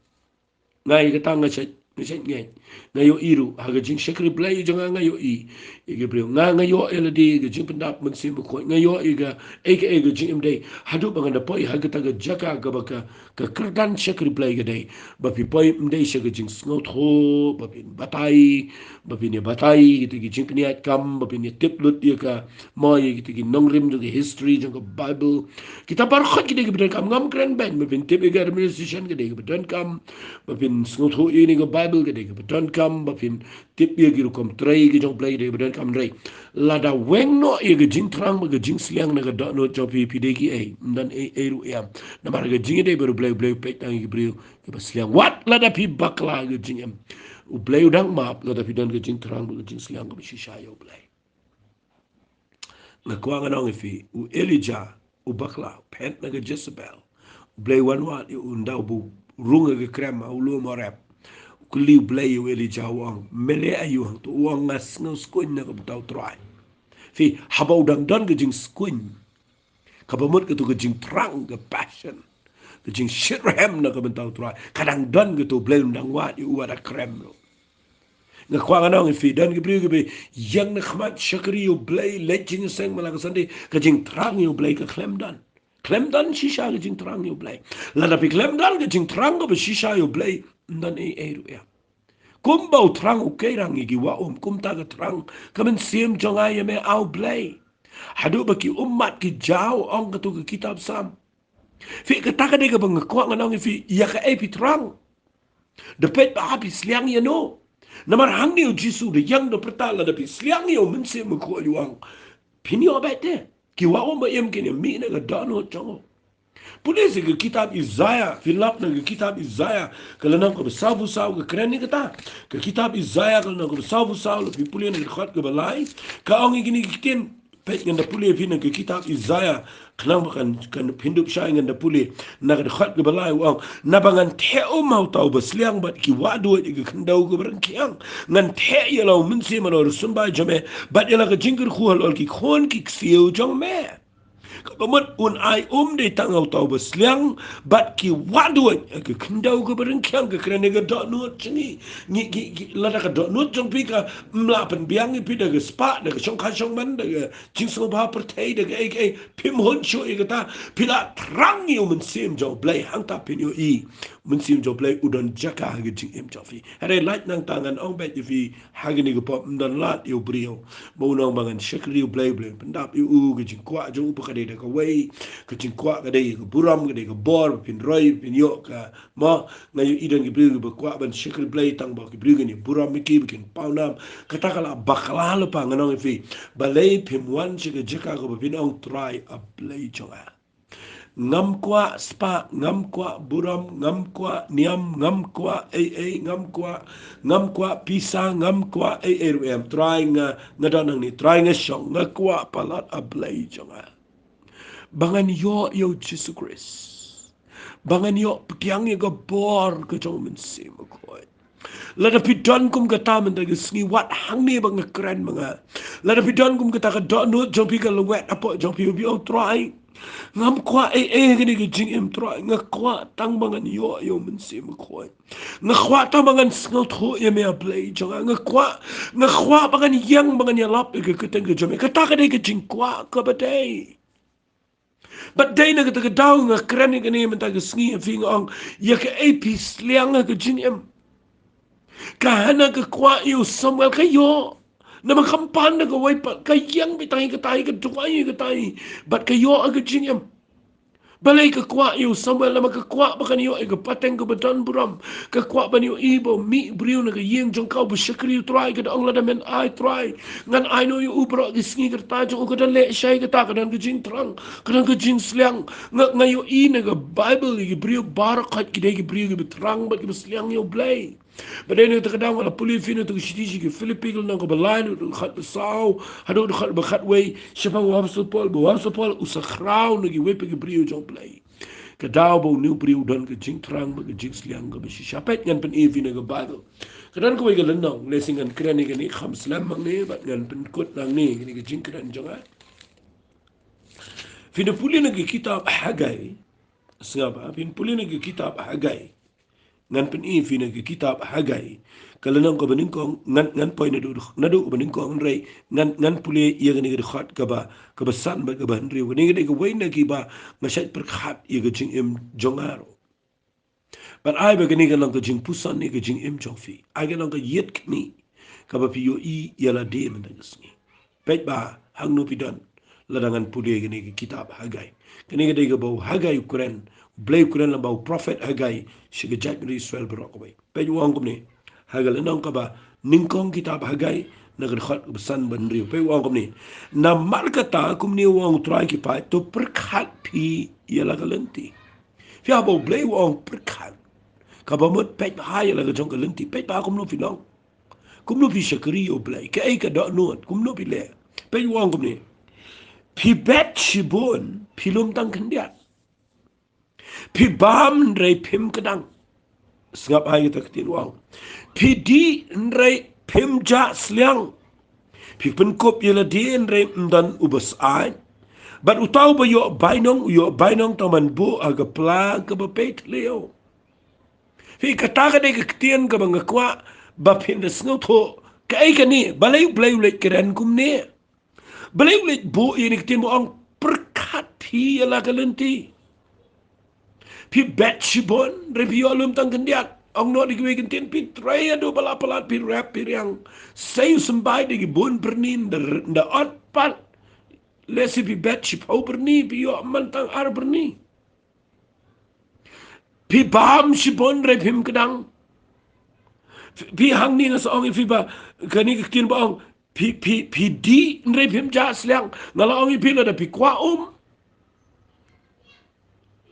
Nga ïa kata nga shait Nga shait ngeit. Nga ïohi ruh ha ka jingshakri Blei jong nga, nga ïohi ïa ki briew. Nga, nga ïoh ïa lade ka jingpyndap Mynsiem Bakhuid. Nga ïoh ïa ka, ïa ka, ïa ka jingim dei. Haduh ba ngan da poi ha kata ka jaka kaba ka, ka kyrdan shakri Blei ka dei ba phi poi ym dei sha ka jingsngewthuh, ba phin batai, ba phin ïa batai kita ki jingpynïaid kam, ba phin ïa tip lut ïa ka, mo, ïa kita ki nongrim jong ka history jong ka Bible. Kita baroh ki dei kiba donkam. Ngam kren ban ba phin tip ïa ka administration ka dei kaba donkam, ba phin sngewthuh ïa kane ka Bible ka dei kaba donkam, ba phin tip ïa ki rukom trei ki jong Blei ka dei kaba donkam. Hynrei lada weng noh ïa ka jingthrang bad ka jingsliang na ka dohnud jong phi, phi dei kiei? Ym don ei ei ruh ïa. Namar ka jingïadei bad U Blei, U Blei u peit tang ïa ki briew kiba sliang. Wat lada phi bakla ha ka jingim, U Blei u dang map lada phi don ka jingthrang bad ka jingsliang kaba shisha ïa U Blei. Nga kwah ngan ong ïa phi, u Elijah u bakla, u phet na ka Jezebel. U Blei u wan wad ïa u, ynda u ba rung ha ka krem ha u lum Horeb. U kylli U Blei ïa u Elijah, u ong, me leh aïu hangto? U ong, nga sngew skuiñ na ka bynta U Trai. Phi, haba u dang don ka jingskhem, kaba mut kato ka jingthrang, ka passion, ka jingshitrhem na ka bynta U Trai, ka dang don kato, U Blei un dang wad ïa u wat ha krem ruh. Nga kwah ngan ong ïa phi, don ki briew kiba ïeng na khmat shakri ïa U Blei, leit jingïaseng man la ka Sunday, ka jingthrang ïa U Blei ka khlem don. Khlem don shisha ka jingthrang ïa U Blei. Lada phi khlem don ka jingthrang kaba shisha ïa U Blei, ym don ei ei ruh ïa. Kumba u thrang u keirang ïa ki wah um, kumta ka thrang ka mynsiem jong nga ïa me, A Blei. Haduh ba ki ummat ki jaw, ong kato ka kitab Salm. Phi, kata ka dei kaba nga kwah ngan ong ïa phi, ïa kaei phi thrang? Da peit ba ha phi sliang ïa no? Namar hangne U Jisu da ïeng da pyrta, lada phi sliang ïa U Mynsiem Bakhuid, u ong, phin ïoh beit te. Ki wah um ba im kin ïa mih na ka dohnud jong u. Pule sa ka kitab Isaiah, phi lap na ka kitab Isaiah ka lynnong kaba sawphew saw, ka kren ïa kata. Ka kitab Isaiah ka lynnong kaba sawphew saw, lada phi pule na ka dkhot kaba lai, ka ong ïa kine ki ktien. Peit, ngan da pule ïa phi na ka kitab Isaiah, khnang ba kan, kan phin dup shai, ngan da pule na ka dkhot kaba lai, u ong, naba ngan theh um ha uta uba sliang bad ki wah duid ïa ka khyndew kaba rngkhiang. Ngan theh ïa la u mynsiem halor u symbai jong me, bad ïa la ka jingkyrkhu halor ki khun ki ksiew jong me. Kaba mut un ai um dei tang ha uta uba sliang bad ki wah duid ïa ka khyndew kaba rngkhiang. Ka kren ïa ka dohnud jong ngi. Ngi, ngi, ngi, lada ka dohnud jong phi kam lah pynbiang ïa phi da ka spah, da ka shongkha shongman, da ka jingsngewbha pyrthei, da kaei kaei, phim hun shuh ïa kata. Phi lah thrang ïa U Mynsiem jong U Blei, hangta phin ïohi U Mynsiem jong U Blei u don jaka ha ka jingim jong phi. Hynrei lait nangta, ngan ong beit ïa phi, ha kane ka por ym don lad ïa u briew ba un ong ba ngan shakri U Blei, U Blei un pyndap ïa u. Ka jingkwah jong u pat ka dei da kawei. Ka jingkwah ka dei ka burom, ka dei ka bor, phin roi, phin ïoh ka, mo, nga ïohi don ki briew kiba kwah ban shakri Blei tang ba ki briew kin ïa burom ïa ki, ba kin pawnam. Kata ka la bakla lypa. Ngan ong ïa phi, balei phim wan sha ka jaka kaba phin ong, Trai A Blei jong nga, ngam kwah spah, ngam kwah burom, ngam kwah niam, ngam kwah ei ei, ngam kwah, ngam kwah pisa, ngam kwah ei ei ruh em. Trai, nga, nga don nangne. Trai, nga shong, nga kwah palat, A Blei jong nga, ba ngan ïoh ïa U Jisu Khrist, ba ngan ïoh pdiang ïa ka bor ka jong U Mynsiem Bakhuid. Lada phi don kum kata mynta ka sngi, wat hangne ba nga kren ma nga, lada phi don kum kata, ka dohnud jong phi ka lwet hapoh jong phi, phi ong, Trai, ngam kwah ei ei ha kane ka jingim, Trai. Nga kwah tang ba ngan ïoh ïa U Mynsiem Bakhuid. Nga kwah tang ba ngan sngewthuh ïa me, A Blei jong nga. Nga kwah, nga kwah ba ngan ïeng, ba ngan ïalap ïa ka kyrteng ka jong me. Kata ka dei ka jingkwah kaba dei. Bad dei na kata ka daw nga kren ïa kane mynta ka sngi, ïa phi, nga ong, ïa kaei phi sliang ha ka jingim? Ka Hana ka kwah ïa u Samuel, ka ïoh. Namar kam pan da kawei pat, ka ïeng beit tang ïa kata, ka duwai ïa kata, bad ka ïoh ha ka jingim. Balei ka kwah ïa u Samuel? Namar ka kwah ba kan ïoh ïa ka pateng kaba don burom. Ka kwah ban ïohi ba u mih briew na ka ïing jong ka uba shakri U Trai. Ka da ong, lada men ai, Trai, ngan ai noh ïa u baroh ki sngi ka rta jong u. Ka da leh shai kata, ka don ka jingthrang, ka don ka jingsliang. Nga, nga ïohi na ka Baibl ïa ki briew baroh khoit ki dei ki briew kiba thrang bad kiba sliang ïa U Blei. Ba dei na kata ka daw nga la pule ïa phi na kato ka shithi sha ki Philippi ka lynnong kaba lai, na ka dkhot ba saw haduh ka dkhot ba khatwei, shaphang u Apostol Paul, ba u Apostol Paul u sa khraw na kiwei pat ki briew jong U Blei. Ka daw ba une u briew u don ka jingthrang bad ka jingsliang kaba shisha. Peit, ngan pyni ïa phi na ka Baibl. Ka don kawei ka lynnong, lehse ngan kren ïa kane kham slem hangne, bad ngan pynkut nangne, kane ka jingkren jong nga. Phin da pule na ka kitab Haggai. Sngap bha, phin pule na ka kitab Haggai. Ngan pyni ïa phi na ka kitab Haggai, ka lynnong kaba nyngkong, ngan, ngan poi naduh, naduh kaba nyngkong, hynrei ngan, ngan pule ïa kane ka dkhot kaba, kaba san bad kaba hynriew. Kane ka dei kawei na kiba nga shait pyrkhat ïa ka jingim jong nga ruh. Bad ai ba kane kan long ka jingpuson ïa ka jingim jong phi. Ai kan long ka ïit kmie kaba phi ïohi ïa lade mynta ka sngi. Peit ba hangno phi don lada ngan pule kane ka kitab Haggai. Kane ka dei kaba u Haggai u kren, u Blei u kren lyngba u prophet Haggai sha ka jaitbynriew Israel baroh kawei. Peit u ong kumne, ha ka lynnong kaba nyngkong kitab Haggai, na ka dkhot kaba san bad hynriew. Peit u ong kumne: Namar kata kumne u ong U Trai ki paid, to pyrkhat phi ïa la ka lynti. Phi ïohi ba u Blei u ong pyrkhat. Kaba mut peit bha ïa la ka jong ka lynti, peit bha kumno phi long. Kumno phi shakri ïa u Blei, kaei ka dohnud, kumno phi leh. Peit u ong kumne: Phi bet shibun, phi lum tang khyndiat. Phi bam hynrei phim kdang. Sngap ha kata ka ktien u ong: Phi dih hynrei phim jah sliang. Phi pynkup ïa lade hynrei ym don uba syaid. Bad uta uba ïoh bainong, u ïoh bainong tang ban buh ha ka pla kaba peit thliew. Phi, kata ka dei ka ktien kaba nga kwah ba phin da sngewthuh. Kaei kane, balei u Blei u leit kren kumne? Balei u leit buh ïa kane ka ktien ba ong pyrkhat phi ïa la ka lynti? Phi bet shibun, hynrei phi ïoh lum tang khyndiat. Ong noh da kiwei ki ktien, phi trei haduh ba la palat, phi rep phi riang. Sei u symbai da ki bun byrni, da, da ot pat. Lehse phi bet shiphew byrni, phi ïoh man tang ar byrni. Phi bam shibun hynrei phim kdang. Phi, phi, hangne nga sa ong ïa phi ba kane ka ktien ba ong phi, phi, phi dih hynrei phim jah sliang. Nga la ong ïa phi, lada phi kwah um,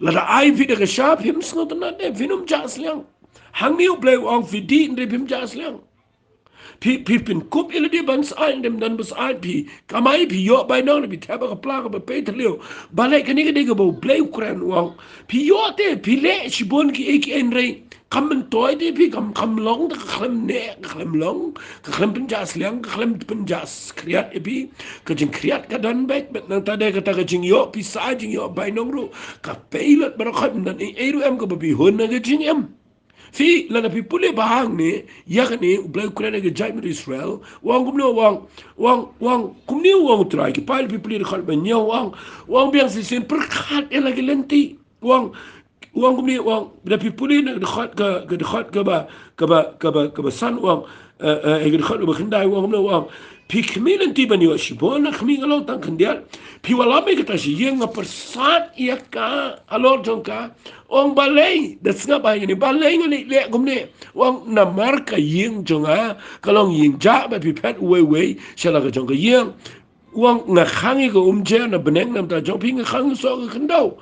lada ai phi da ka sha, phim sngewtynnat de, phin ym jah sliang. Hangne u Blei u ong phi dih hynrei phim jah sliang. Phi, phi pynkup ïa lade ban syaid, ym don ba syaid, phi kamai, phi ïoh bainong, phi thep ha ka pla kaba peit thliew. Balei? Kane ka dei kaba u Blei u kren, u ong phi ïoh te, phi leh shibun kiei kiei hynrei kam myntoi te phi, kam, kam long te ka khlem neh, ka khlem long, ka khlem pynjah sliang, ka khlem pynjah khriat ïa phi. Ka jingkhriat ka don beit, bad nangta de kata ka jingïoh pisa, jingïoh bainong ruh ka pei lut baroh khoit, ym don ei ei ruh em kaba phi hun na ka jingim. Phi, lada phi pule bha hangne ïa kane, u Blei u kren ïa ka jaitbynriew Israel, u ong kumne, u ong, u ong, u ong kumne, u ong U Trai ki paid, phi pule dkhot ba hynñiew, u ong, u ong biang shisien, pyrkhat ïa la ki lynti. U ong, u ong kumne, u ong, lada phi pule na ka dkhot ka, ka dkhot kaba, kaba, kaba, kaba san, u ong, eh, eh, ka dkhot kaba khyndai, u ong kumne, u ong, phi khmih lynti ban ïoh shibun, nga khmih, nga long tang khyndiat. Phi wallam ïa kata shi ïing, nga pyrsad ïa ka halor jong ka. Ong balei, da sngap ha ïing ne, balei nga leh kumne? U ong namar ka ïing jong nga ka long ïing jah, bad phi phet uwei uwei sha la ka jong ka ïing. U ong nga khang ïa ka umjer na bneng namar jong phi, nga khang soh ka khyndew.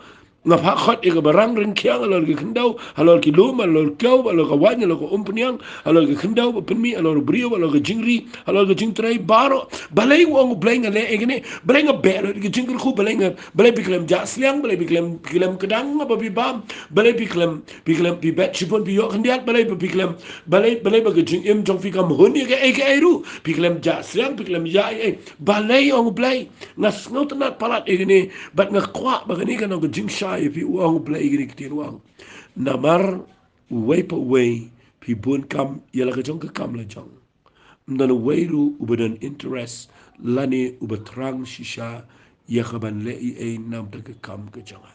Nga phah khot ïa kaba rang ryngkhiang halor ka khyndew, halor ki lum, halor ka kew, halor ka waiñ, halor ka umphniang, halor ka khyndew ba pynmih, halor u briew, halor ka jingri, halor ka jingtrei baroh. Balei, u ong U Blei, nga leh ïa kane? Balei nga beh lut ïa ka jingkyrkhu? Balei nga, balei phi khlem jah sliang? Balei phi khlem, khlem kdang haba phi bam? Balei phi khlem, phi khlem, phi bet shibun phi ïoh khyndiat? Balei ba phi khlem, balei, balei ba ka jingim jong phi kam hun ïa kaei kaei ruh? Phi khlem jah sliang, phi khlem ïa ei ei. Balei, ong U Blei? Nga sngewtynnat palat ïa kane, bad nga kwah ba kane kan long ka jingshai ïa phi, u ong U Blei, ïa kane ka ktien, u ong namar uwei pa uwei phi bun kam ïa la ka jong ka kam lajong. Ym don uwei ruh uba don interest lane uba thrang shisha ïa ka ban leh ei ei namar ka kam ka jong nga.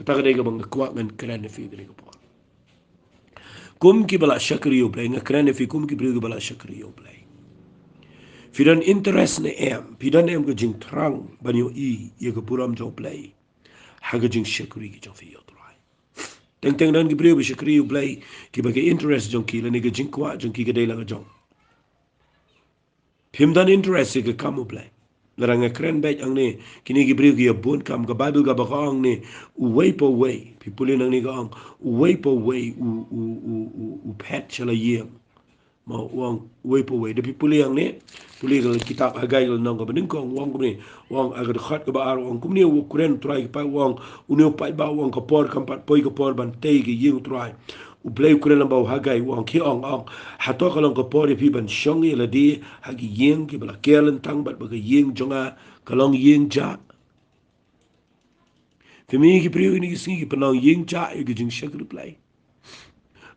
Kata ka dei kaba nga kwah ngan kren ïa phi kane ka por. Kum kiba la shakri ïa U Blei, nga kren ïa phi kum ki briew kiba la shakri ïa U Blei. Phi don interest ne em, phi don ne em ka jingthrang ban ïohi ïa ka burom jong U Blei ha ka jingshakri ka jong phi ïa U Trai? Teng teng don ki briew ba shakri ïa U Blei kiba ka interest jong ki lane ka jingkwah jong ki ka dei la ka jong. Phim don interest ïa ka kam U Blei. Lada nga kren beit hangne, kine ki briew ki ïa bun kam, ka Baibl kaba ka ong ne, uwei pa uwei, phi pule nangne ka ong, uwei pa uwei u, u, u, u, u phet sha la ïing. Ma u ong uwei pa uwei. Da phi pule hangne, pule ka kitab Hagai ka lynnong kaba nyngkong, u ong kumne, u ong ha ka dkhot kaba ar, u ong kumne, u kren U Trai ki paid, u ong, une u paidbah, u ong ka por kam pat poi, ka por ban tei ka ïing U Trai. U Blei u kren lyngba u Hagai, u ong, ki ong, ong, hato ka long ka por ïa phi ban shong ïa lade ha ki ïing kiba la ker lyntang bad ba ka ïing jong nga ka long ïing jah? Phi mih ki briew ïa kine ki sngi ki pynlong ïing jah ïa ka jingshakri Blei.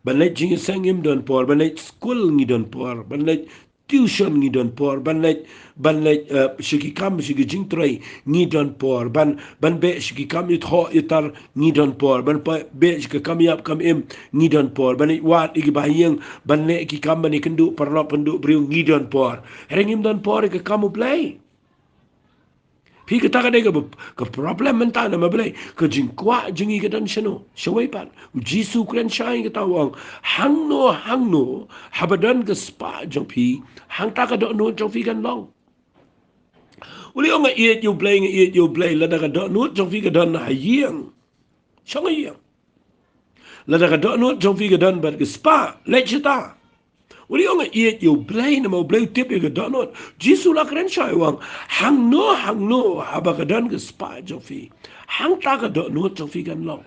Ban leit jingïaseng ngim don por, ban leit skul ngi don por, ban leit tuition ngi don por, ban leit, ban leit, eh, sha ki kam, sha ki jingtrei ngi don por, ban, ban beh sha ki kam ithoh itar ngi don por, ban pa-, beh sha ki kam ïap kam im ngi don por, ban leit wad ïa ki bahaïing, ban leh ki kam ban ïakynduh paralok pynduh briew ngi don por. Hynrei ngim don por ïa ka kam U Blei. Phi, kata ka dei ka, ka problem mynta, namar balei? Ka jingkwah jong ngi ka don shano? Shawei pat. U Jisu u kren shai kata, u ong, hangno hangno haba don ka spah jong phi, hangta ka dohnud jong phi kan long. U leh, ong nga ïeit ïa U Blei, nga ïeit ïa U Blei, lada ka dohnud jong phi ka don ha ïing, shong ha ïing. Lada ka dohnud jong phi ka don bad ka spah, leit shata. U leh, ong nga ïeit ïa U Blei, namar U Blei u tip ïa ka dohnud. Jisu u la kren shai, u ong, hangno hangno haba ka don ka spah jong phi, hangta ka dohnud jong phi kan long.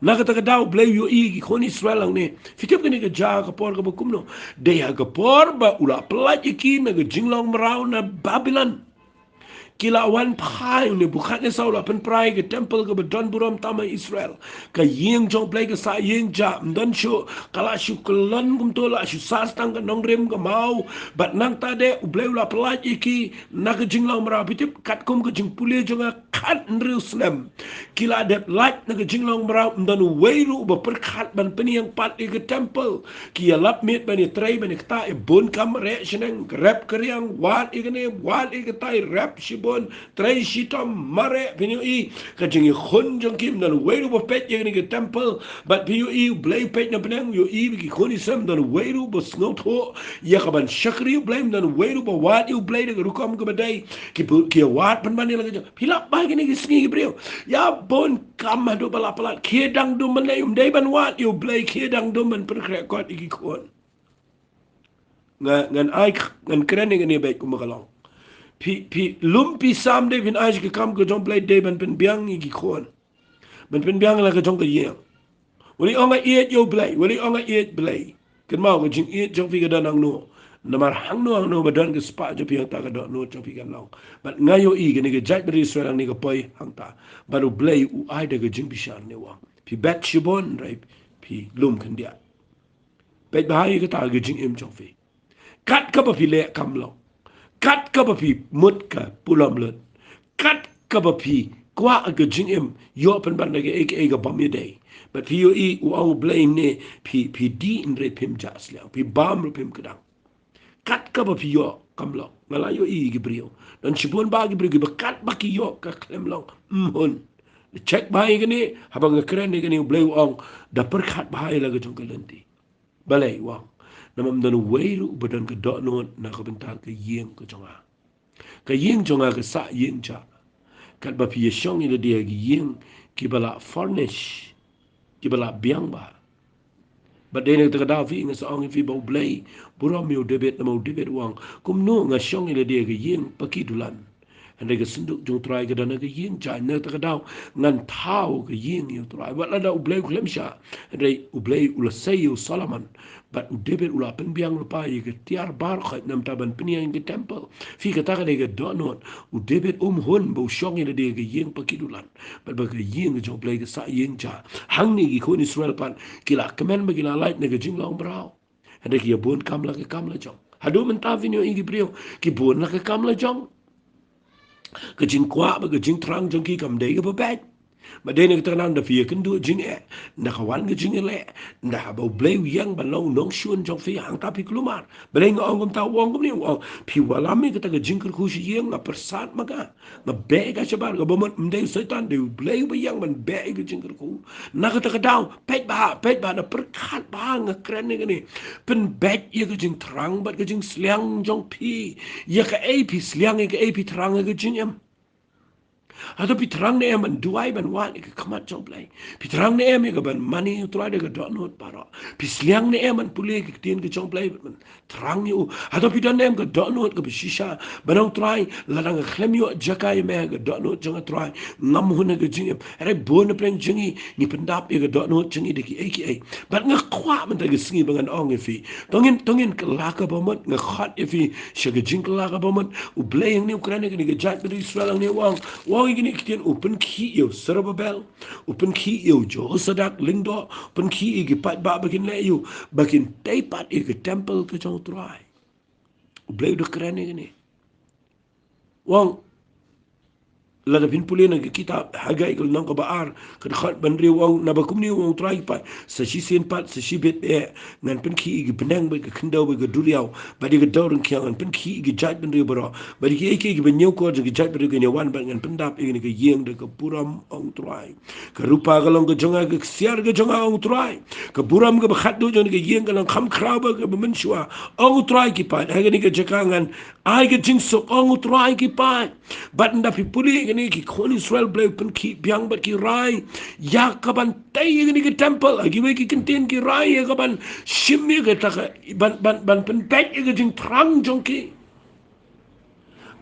Na kata ka daw U Blei u ïohi ïa ki khun Israel hangne. Phi tip kane ka jia ha ka por kaba kumno? Dei ha ka por ba u la pyllait ïa ki na ka jinglong mraw na Babilon. Ki la wan phai, u Nebukadnesar u la pynpra ïa ka temple kaba don burom tam ha Israel. Ka ïing jong U Blei ka sah ïing jah, ym don shuh, ka la shu kyllon kumto, la shu sah tang ka nongrim ka maw. Bad nangta de U Blei u la pyllait ïa ki na ka jinglong mraw. Phi tip, katkum ka jingpule jong nga, khathynriew snem ki la dep lait na ka jinglong mraw, ym don uwei ruh uba pyrkhat ban pynïeng pat ïa ka temple. Ki ïalap miet ban ïatrei, ban ïaktah, ïabun kam, reh shaneng, rep ka riang, wad ïa kane, wad ïa katai, rep shibun, trei shitom, mareh. Phin ïohi ka jingïakhun jong ki, ym don uwei ruh ba peit ïa kane ka temple. Bad phi ïohi U Blei u peit na bneng, u ïohi ba ki khun Israel, ym don uwei ruh ba sngewthuh ïa ka ban shakri U Blei, ym don uwei ruh ba wad ïa U Blei da ka rukom kaba dei. Ki bu-, ki ïawad pynban ïa la ka jong. Phi lah ba kine ki sngi ki briew ïabun kam haduh ba la palat, khie dang dum ban leh, ym dei ban wad ïa U Blei, khie dang dum ban pynkhreh kot ïa ki khun. Nga, ngan ai, ngan kren ïa kane beit kumba ka long. Phi, phi lum phi sam, dei phin ai sha ka kam ka jong U Blei, dei ban pynbiang ïa ki khun, ban pynbiang la ka jong ka ïing. U leh, ong nga ïeit ïa U Blei, u leh, ong nga ïeit Blei. Kynmaw, ka jingïeit jong phi ka don hangno? Namar hangno hangno ba don ka spah jong phi, hangta ka dohnud jong phi kan long. Bad nga ïohi kane ka jaitbynriew Israel hangne ka poi hangta. Bad U Blei u ai da ka jingbishar ne u ong, phi bet shibun, hynrei phi lum khyndiat. Peit bha ïa kata ka jingim jong phi. Kat kaba phi leh kam long, kat kaba phi mut ka pulom lut, kat kaba phi kwah ka jingim, ïoh pynban da kaei kaei ka bym ïadei. Bad phi ïohi u ong U Blei ne, phi, phi dih hynrei phim jah sliang, phi bam ruh phim kdang. Kat kaba phi ïoh kam long. Nga la ïohi ki briew, don shibun bha ki briew kiba kat ba ki ïoh ka khlem long. Ym hun. Check bha ïa kane, haba nga kren ïa kane, U Blei u ong, da pyrkhat bha ïa la ka jong ka lynti. Balei u ong? Namar ym don uwei ruh uba don ka dohnud na ka bynta ka ïing ka jong nga. Ka ïing jong nga ka sah ïing jah. Katba phi ïashong ïa lade ha ki ïing kiba la furnish, kiba la biang bha. Bad dei na kata ka daw phi, nga sa ong ïa phi ba U Blei burom ïa u David, namar u David u ong, kumno nga shong ïa lade ha ka ïing paki dulan, hynrei ka synduk jong U Trai ka don ha ka ïing jah. Na kata ka daw ngan thaw ka ïing ïa U Trai. Wat lada U Blei u khlem shah, hynrei U Blei u la sei ïa u Solomon. Bad u David u la pynbiang lypa ïa ka tiar baroh khoit, namar ban pynïeng ïa ka temple. Phi, kata ka dei ka dohnud. U David um hun ba u shong ïa lade ha ka ïing paki dulan. Bad ba ka ïing ka jong U Blei ka sah ïing jah. Hangne ki khun Israel pat ki la kmen ba ki la lait na ka jinglong mraw, hynrei ki ïabun kam la ka kam la jong. Haduh mynta phin ïohi ki briew ki bun la ka kam la jong. Ka jingkwah bad ka jingthrang jong ki kam dei kaba beit. Bad dei na kata ka daw ynda phi ïakynduh jingeh, ynda ka wan ka jingeh leh, ynda haba U Blei u ïeng ban long u nongshun jong phi, hangta phi kulmar. Balei nga ong kumta? U ong kumne, u ong, phi wallam ïa kata ka jingkyrkhu sha ïing, nga pyrsad ma ka, nga beh ïa ka shabar. Kaba mut ym dei u Soitan, dei U Blei uba ïeng ban beh ïa ka jingkyrkhu. Na kata ka daw peit bha, peit bha, da pyrkhat bha, nga kren ïa kane. Pynbeit ïa ka jingthrang bad ka jingsliang jong phi. Ïa kaei phi sliang, ïa kaei phi thrang ha ka jingim? Hato phi thrang ne em ban duwai, ban wad ïa ka khmat jong U Blei? Phi thrang ne em ïa ka ban mane ïa U Trai da ka dohnud baroh? Phi sliang ne em ban pule ïa ka ktien ka jong U Blei, ban thrang ïa u? Hato phi don ne em ka dohnud kaba shisha ban ong, Trai, lada nga khlem ïoh jaka ïa me ha ka dohnud jong nga, Trai, ngam hun ha ka jingim? Hynrei bun na pdeng jong ngi, ngi pyndap ïa ka dohnud jong ngi da kiei kiei. Bad nga kwah mynta ka sngi ba ngan ong ïa phi, to ngin, to ngin kylla kaba mut. Nga khot ïa phi sha ka jingkylla kaba mut. U Blei hangne u kren ïa kane ka jaitbynriew Israel hangne, u ong, u ong ïa kine ki ktien, u pynkhih ïa u Serubabel, U pynkhih ïa u Jehosadak lyngdoh, u pynkhih ïa ki paidbah ba kin leh ïa u, ba kin tei pat ïa ka temple ka jong U Trai. U Blei u da kren ïa kane. U ong, lada phin pule na ka kitab Haggai ka lynnong kaba ar, ka dkhot ba hynriew, u ong, naba kumne u ong U Trai ki paid, sa shisien pat, sa shibit eh, ngan pynkhih ïa ki bneng bad ka khyndew bad ka duriaw bad ïa ka dewryngkhiang, ngan pynkhih ïa ki jaitbynriew baroh bad ïa kiei kiei kiba ñiewkor jong ki jaitbynriew kin ïawan, bad ngan pyndap ïa kane ka ïing da ka burom, ong U Trai. Ka rupa ka long ka jong nga, ka ksiar ka jong nga, ong U Trai. Ka burom kaba khatduh jong kane ka ïing ka long kham khraw bad kaba mynshuwa, ong U Trai ki paid. Ha kane ka jaka ngan ai ka jingsuk, ong U Trai ki paid. Bad ynda phi pule ïa kane, ki khun Israel, U Blei u pynkhih biang bad ki rai ïa ka ban tei ïa kane ka temple. Ha kiwei ki kyntien ki rai ïa ka ban shim ïa kata ka, ban, ban, ban pynbeit ïa ka jingthrang jong ki.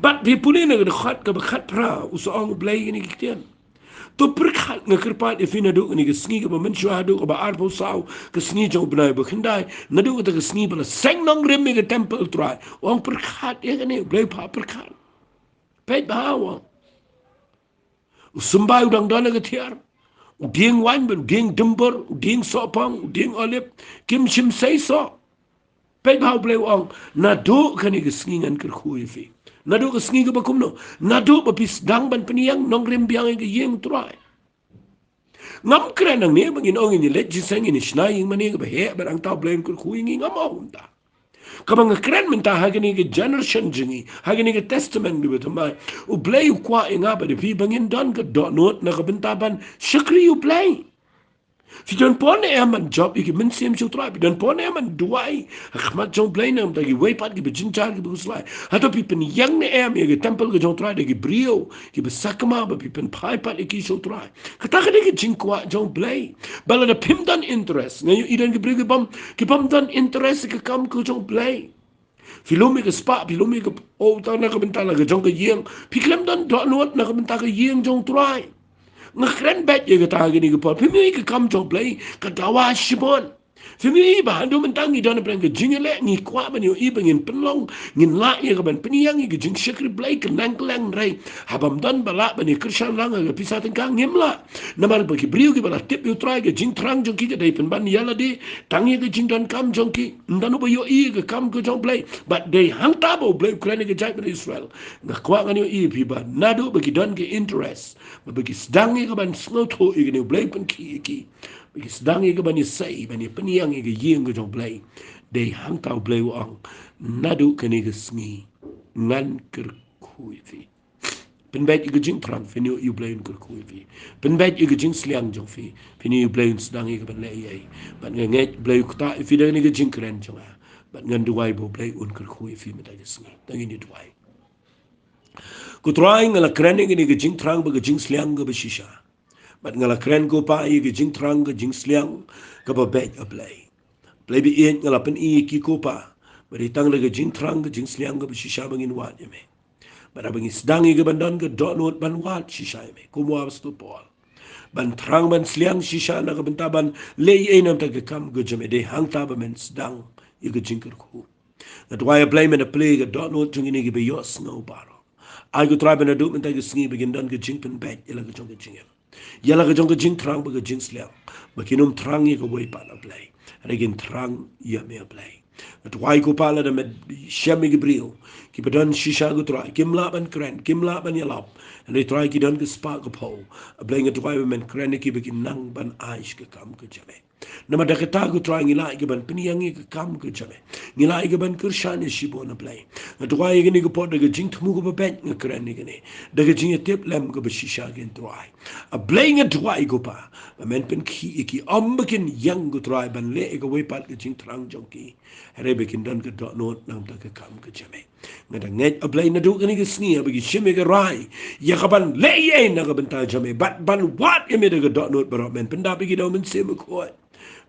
Bad phi pule na ka dkhot kaba khatphra, u sa ong U Blei ïa kane ki ktien. To pyrkhat, nga kyrpad ïa phi naduh kane ka sngi kaba mynshuwa haduh kaba arphew saw ka sngi jong u bnai ba khyndai, naduh kata ka sngi ba la seng nongrim ïa ka temple, U Trai. U ong pyrkhat ïa kane, U Blei u phah pyrkhat. Peit bha, u ong. U symbai u dang don ha ka thiar. U dieng waiñ bad u dieng dymbor, u dieng sohpang, u dieng olib, kim shym sei soh. Peit bha, U Blei u ong, naduh kane ka sngi ngan kyrkhu ïa phi. Naduh ka sngi kaba kumno? Naduh ba phi sdang ban pynïeng nongrim biang ïa ka ïing U Trai. Ngam kren hangne ba ngin ong ngin ïaleit jingïaseng, ngin ïashna ïing mane kaba heh bad hangta U Blei un kyrkhu ïa ngi, ngam ong kumta. Kaba nga kren mynta ha kane ka generation jong ngi, ha kane ka testament kaba thymmai, U Blei u kwah ïa nga bad ïa phi ba ngin don ka dohnud na ka bynta ban shakri U Blei. Phi don por ne em ban jop ïa ki mynsiem sha U Trai? Phi don por ne em ban duwai ha khmat jong U Blei na ka bynta kiwei pat kiba jynjar, kiba khuslai? Hato phi pynïeng ne em ïa ka temple ka jong U Trai da ki briew kiba sakma ba phi pynphai pat ïa ki sha U Trai? Kata ka dei ka jingkwah jong U Blei. Bad lada phim don interest, nga ïohi don ki briew ki bym, ki bym don interest ïa ka kam ka jong U Blei. Phi lum ïa ka spah, phi lum ïa ka, oh, tang na ka bynta la ka jong ka ïing. Phi khlem don dohnud na ka bynta ka ïing jong U Trai. Nga kren beit ïa kata ha kine ki por. Phim ïohi ka kam jong U Blei ka dawa shibun? Phim ïohi ba haduh mynta ngi don ha pdeng ka jingïaleh, ngi kwah ban ïohi ba ngin pynlong, ngin lah ïa ka ban pynïeng ïa ka jingshakri Blei kylleng kylleng, hynrei ha bym don ba lah ban ïakyrshan lang ha ka pisa tyngka, ngim lah. Namar ba ki briew kiba la tip ïa U Trai, ka jingthrang jong ki ka dei pynban ïa lade, tang ïa ka jingdonkam jong ki. Ym don uba ïohi ïa ka kam ka jong U Blei. Bad dei hangta ba U Blei u kren ïa ka jaitbynriew Israel. Nga kwah ngan ïohi ïa phi ba naduh ba ki don ka interest, ba, ba ki sdang ïa ka ban sngewthuh ïa kane U Blei u pynkhih ïa ki, ba ki sdang ïa ka ban ïasei, ban ïapynïeng ïa ka ïing ka jong U Blei, dei hangta U Blei u ong, naduh kane ka sngi ngan kyrkhu ïa phi. Pynbeit ïa ka jingthrang, phin ïohi U Blei un kyrkhu ïa phi. Pynbeit ïa ka jingsliang jong phi, phin ïohi U Blei un sdang ïa ka ban leh ei ei. Bad nga ngeit U Blei u ktah ïa phi da kane ka jingkren jong nga. Bad ngan duwai ba U Blei un kyrkhu ïa phi mynta ka sngi. To ngin ïa duwai. Ko Trai, nga la kren ïa kane ka jingthrang bad ka jingsliang kaba shisha. Bad nga la kren, ko Pa, ïa ka jingthrang, ka jingsliang kaba beit, A Blei. Blei baieit, nga la pyni ïa ki, ko Pa, ba dei tang da ka jingthrang, ka jingsliang kaba shisha ba ngin wad ïa me. Bad haba ngi sdang ïa ka ban don ka dohnud ban wad shisha ïa me, kumba u Apostol Paul, ban thrang ban sliang shisha na ka bynta ban leh ei ei na ka bynta ka kam ka jong me, dei hangta ba men sdang ïa ka jingkyrkhu. Nga duwai, A Blei, men da plie ïa ka dohnud jong kine kiba ïohsngew baroh. Ai, ko Trai, ba naduh mynta ka sngi ba kin don ka jingpynbeit ïa la ka jong ka jingim, ïa la ka jong ka jingthrang bad ka jingsliang, ba kin ym thrang ïa kawei pat, A Blei, hynrei kin thrang ïa me, A Blei. Nga duwai, ko Pa, lada men shem ïa ki briew kiba don shisha, ko Trai, kim lah ban kren, kim lah ban ïalap, hynrei Trai ki don ka spah ka phew, A Blei, nga duwai ba men kren ïa ki ba kin nang ban ai sha ka kam ka jong me. Namar da kata, ko Trai, ngi lah ïa ka ban pynïeng ïa ka kam ka jong me. Ngi lah ïa ka ban kyrshan ïa shibun, A Blei. Nga duwai ïa kane ka por da ka jingthmu kaba beit nga kren ïa kane, da ka jingïatiplem kaba shisha, ko Trai. A Blei, nga duwai, ko Pa, ba men pynkhih ïa ki, ym ba kin ïeng, ko Trai, ban leh ïa kawei pat ka jingthrang jong ki, hynrei ba kin don ka dohnud na ka bynta ka kam ka jong me. Nga da ngeit, A Blei, naduh kane ka sngi, haba ki shim ïa ka rai, ïa ka ban leh ei ei na ka bynta jong me, bad ban wad ïa me da ka dohnud baroh, men pyndap ïa ki da U Mynsiem Bakhuid.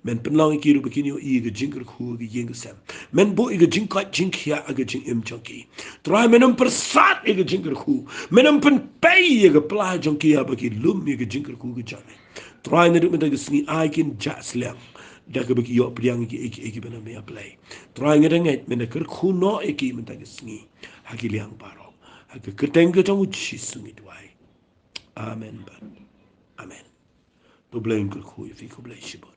Men pynlong ïa ki ruh ba kin ïohi ïa ka jingkyrkhu ha ka ïing ka sem. Men buh ïa ka jingkoit jingkhiah ha ka jingim jong ki. Trai, men ym pyrsad ïa ka jingkyrkhu. Men ym pynpei ïa ka pla jong ki haba ki lum ïa ka jingkyrkhu ka jong me. Trai, naduh mynta ka sngi, ai kin jah sliang da kaba ki ïoh pdiang ïa kiei kiei kiba na me, A Blei. Trai, nga da ngeit men da kyrkhu noh ïa ki mynta ka sngi ha ki liang baroh. Ha ka kyrteng ka jong U Jisu ngi duwai. Amen bad amen. U Blei un kyrkhu ïa phi, khublei shibun.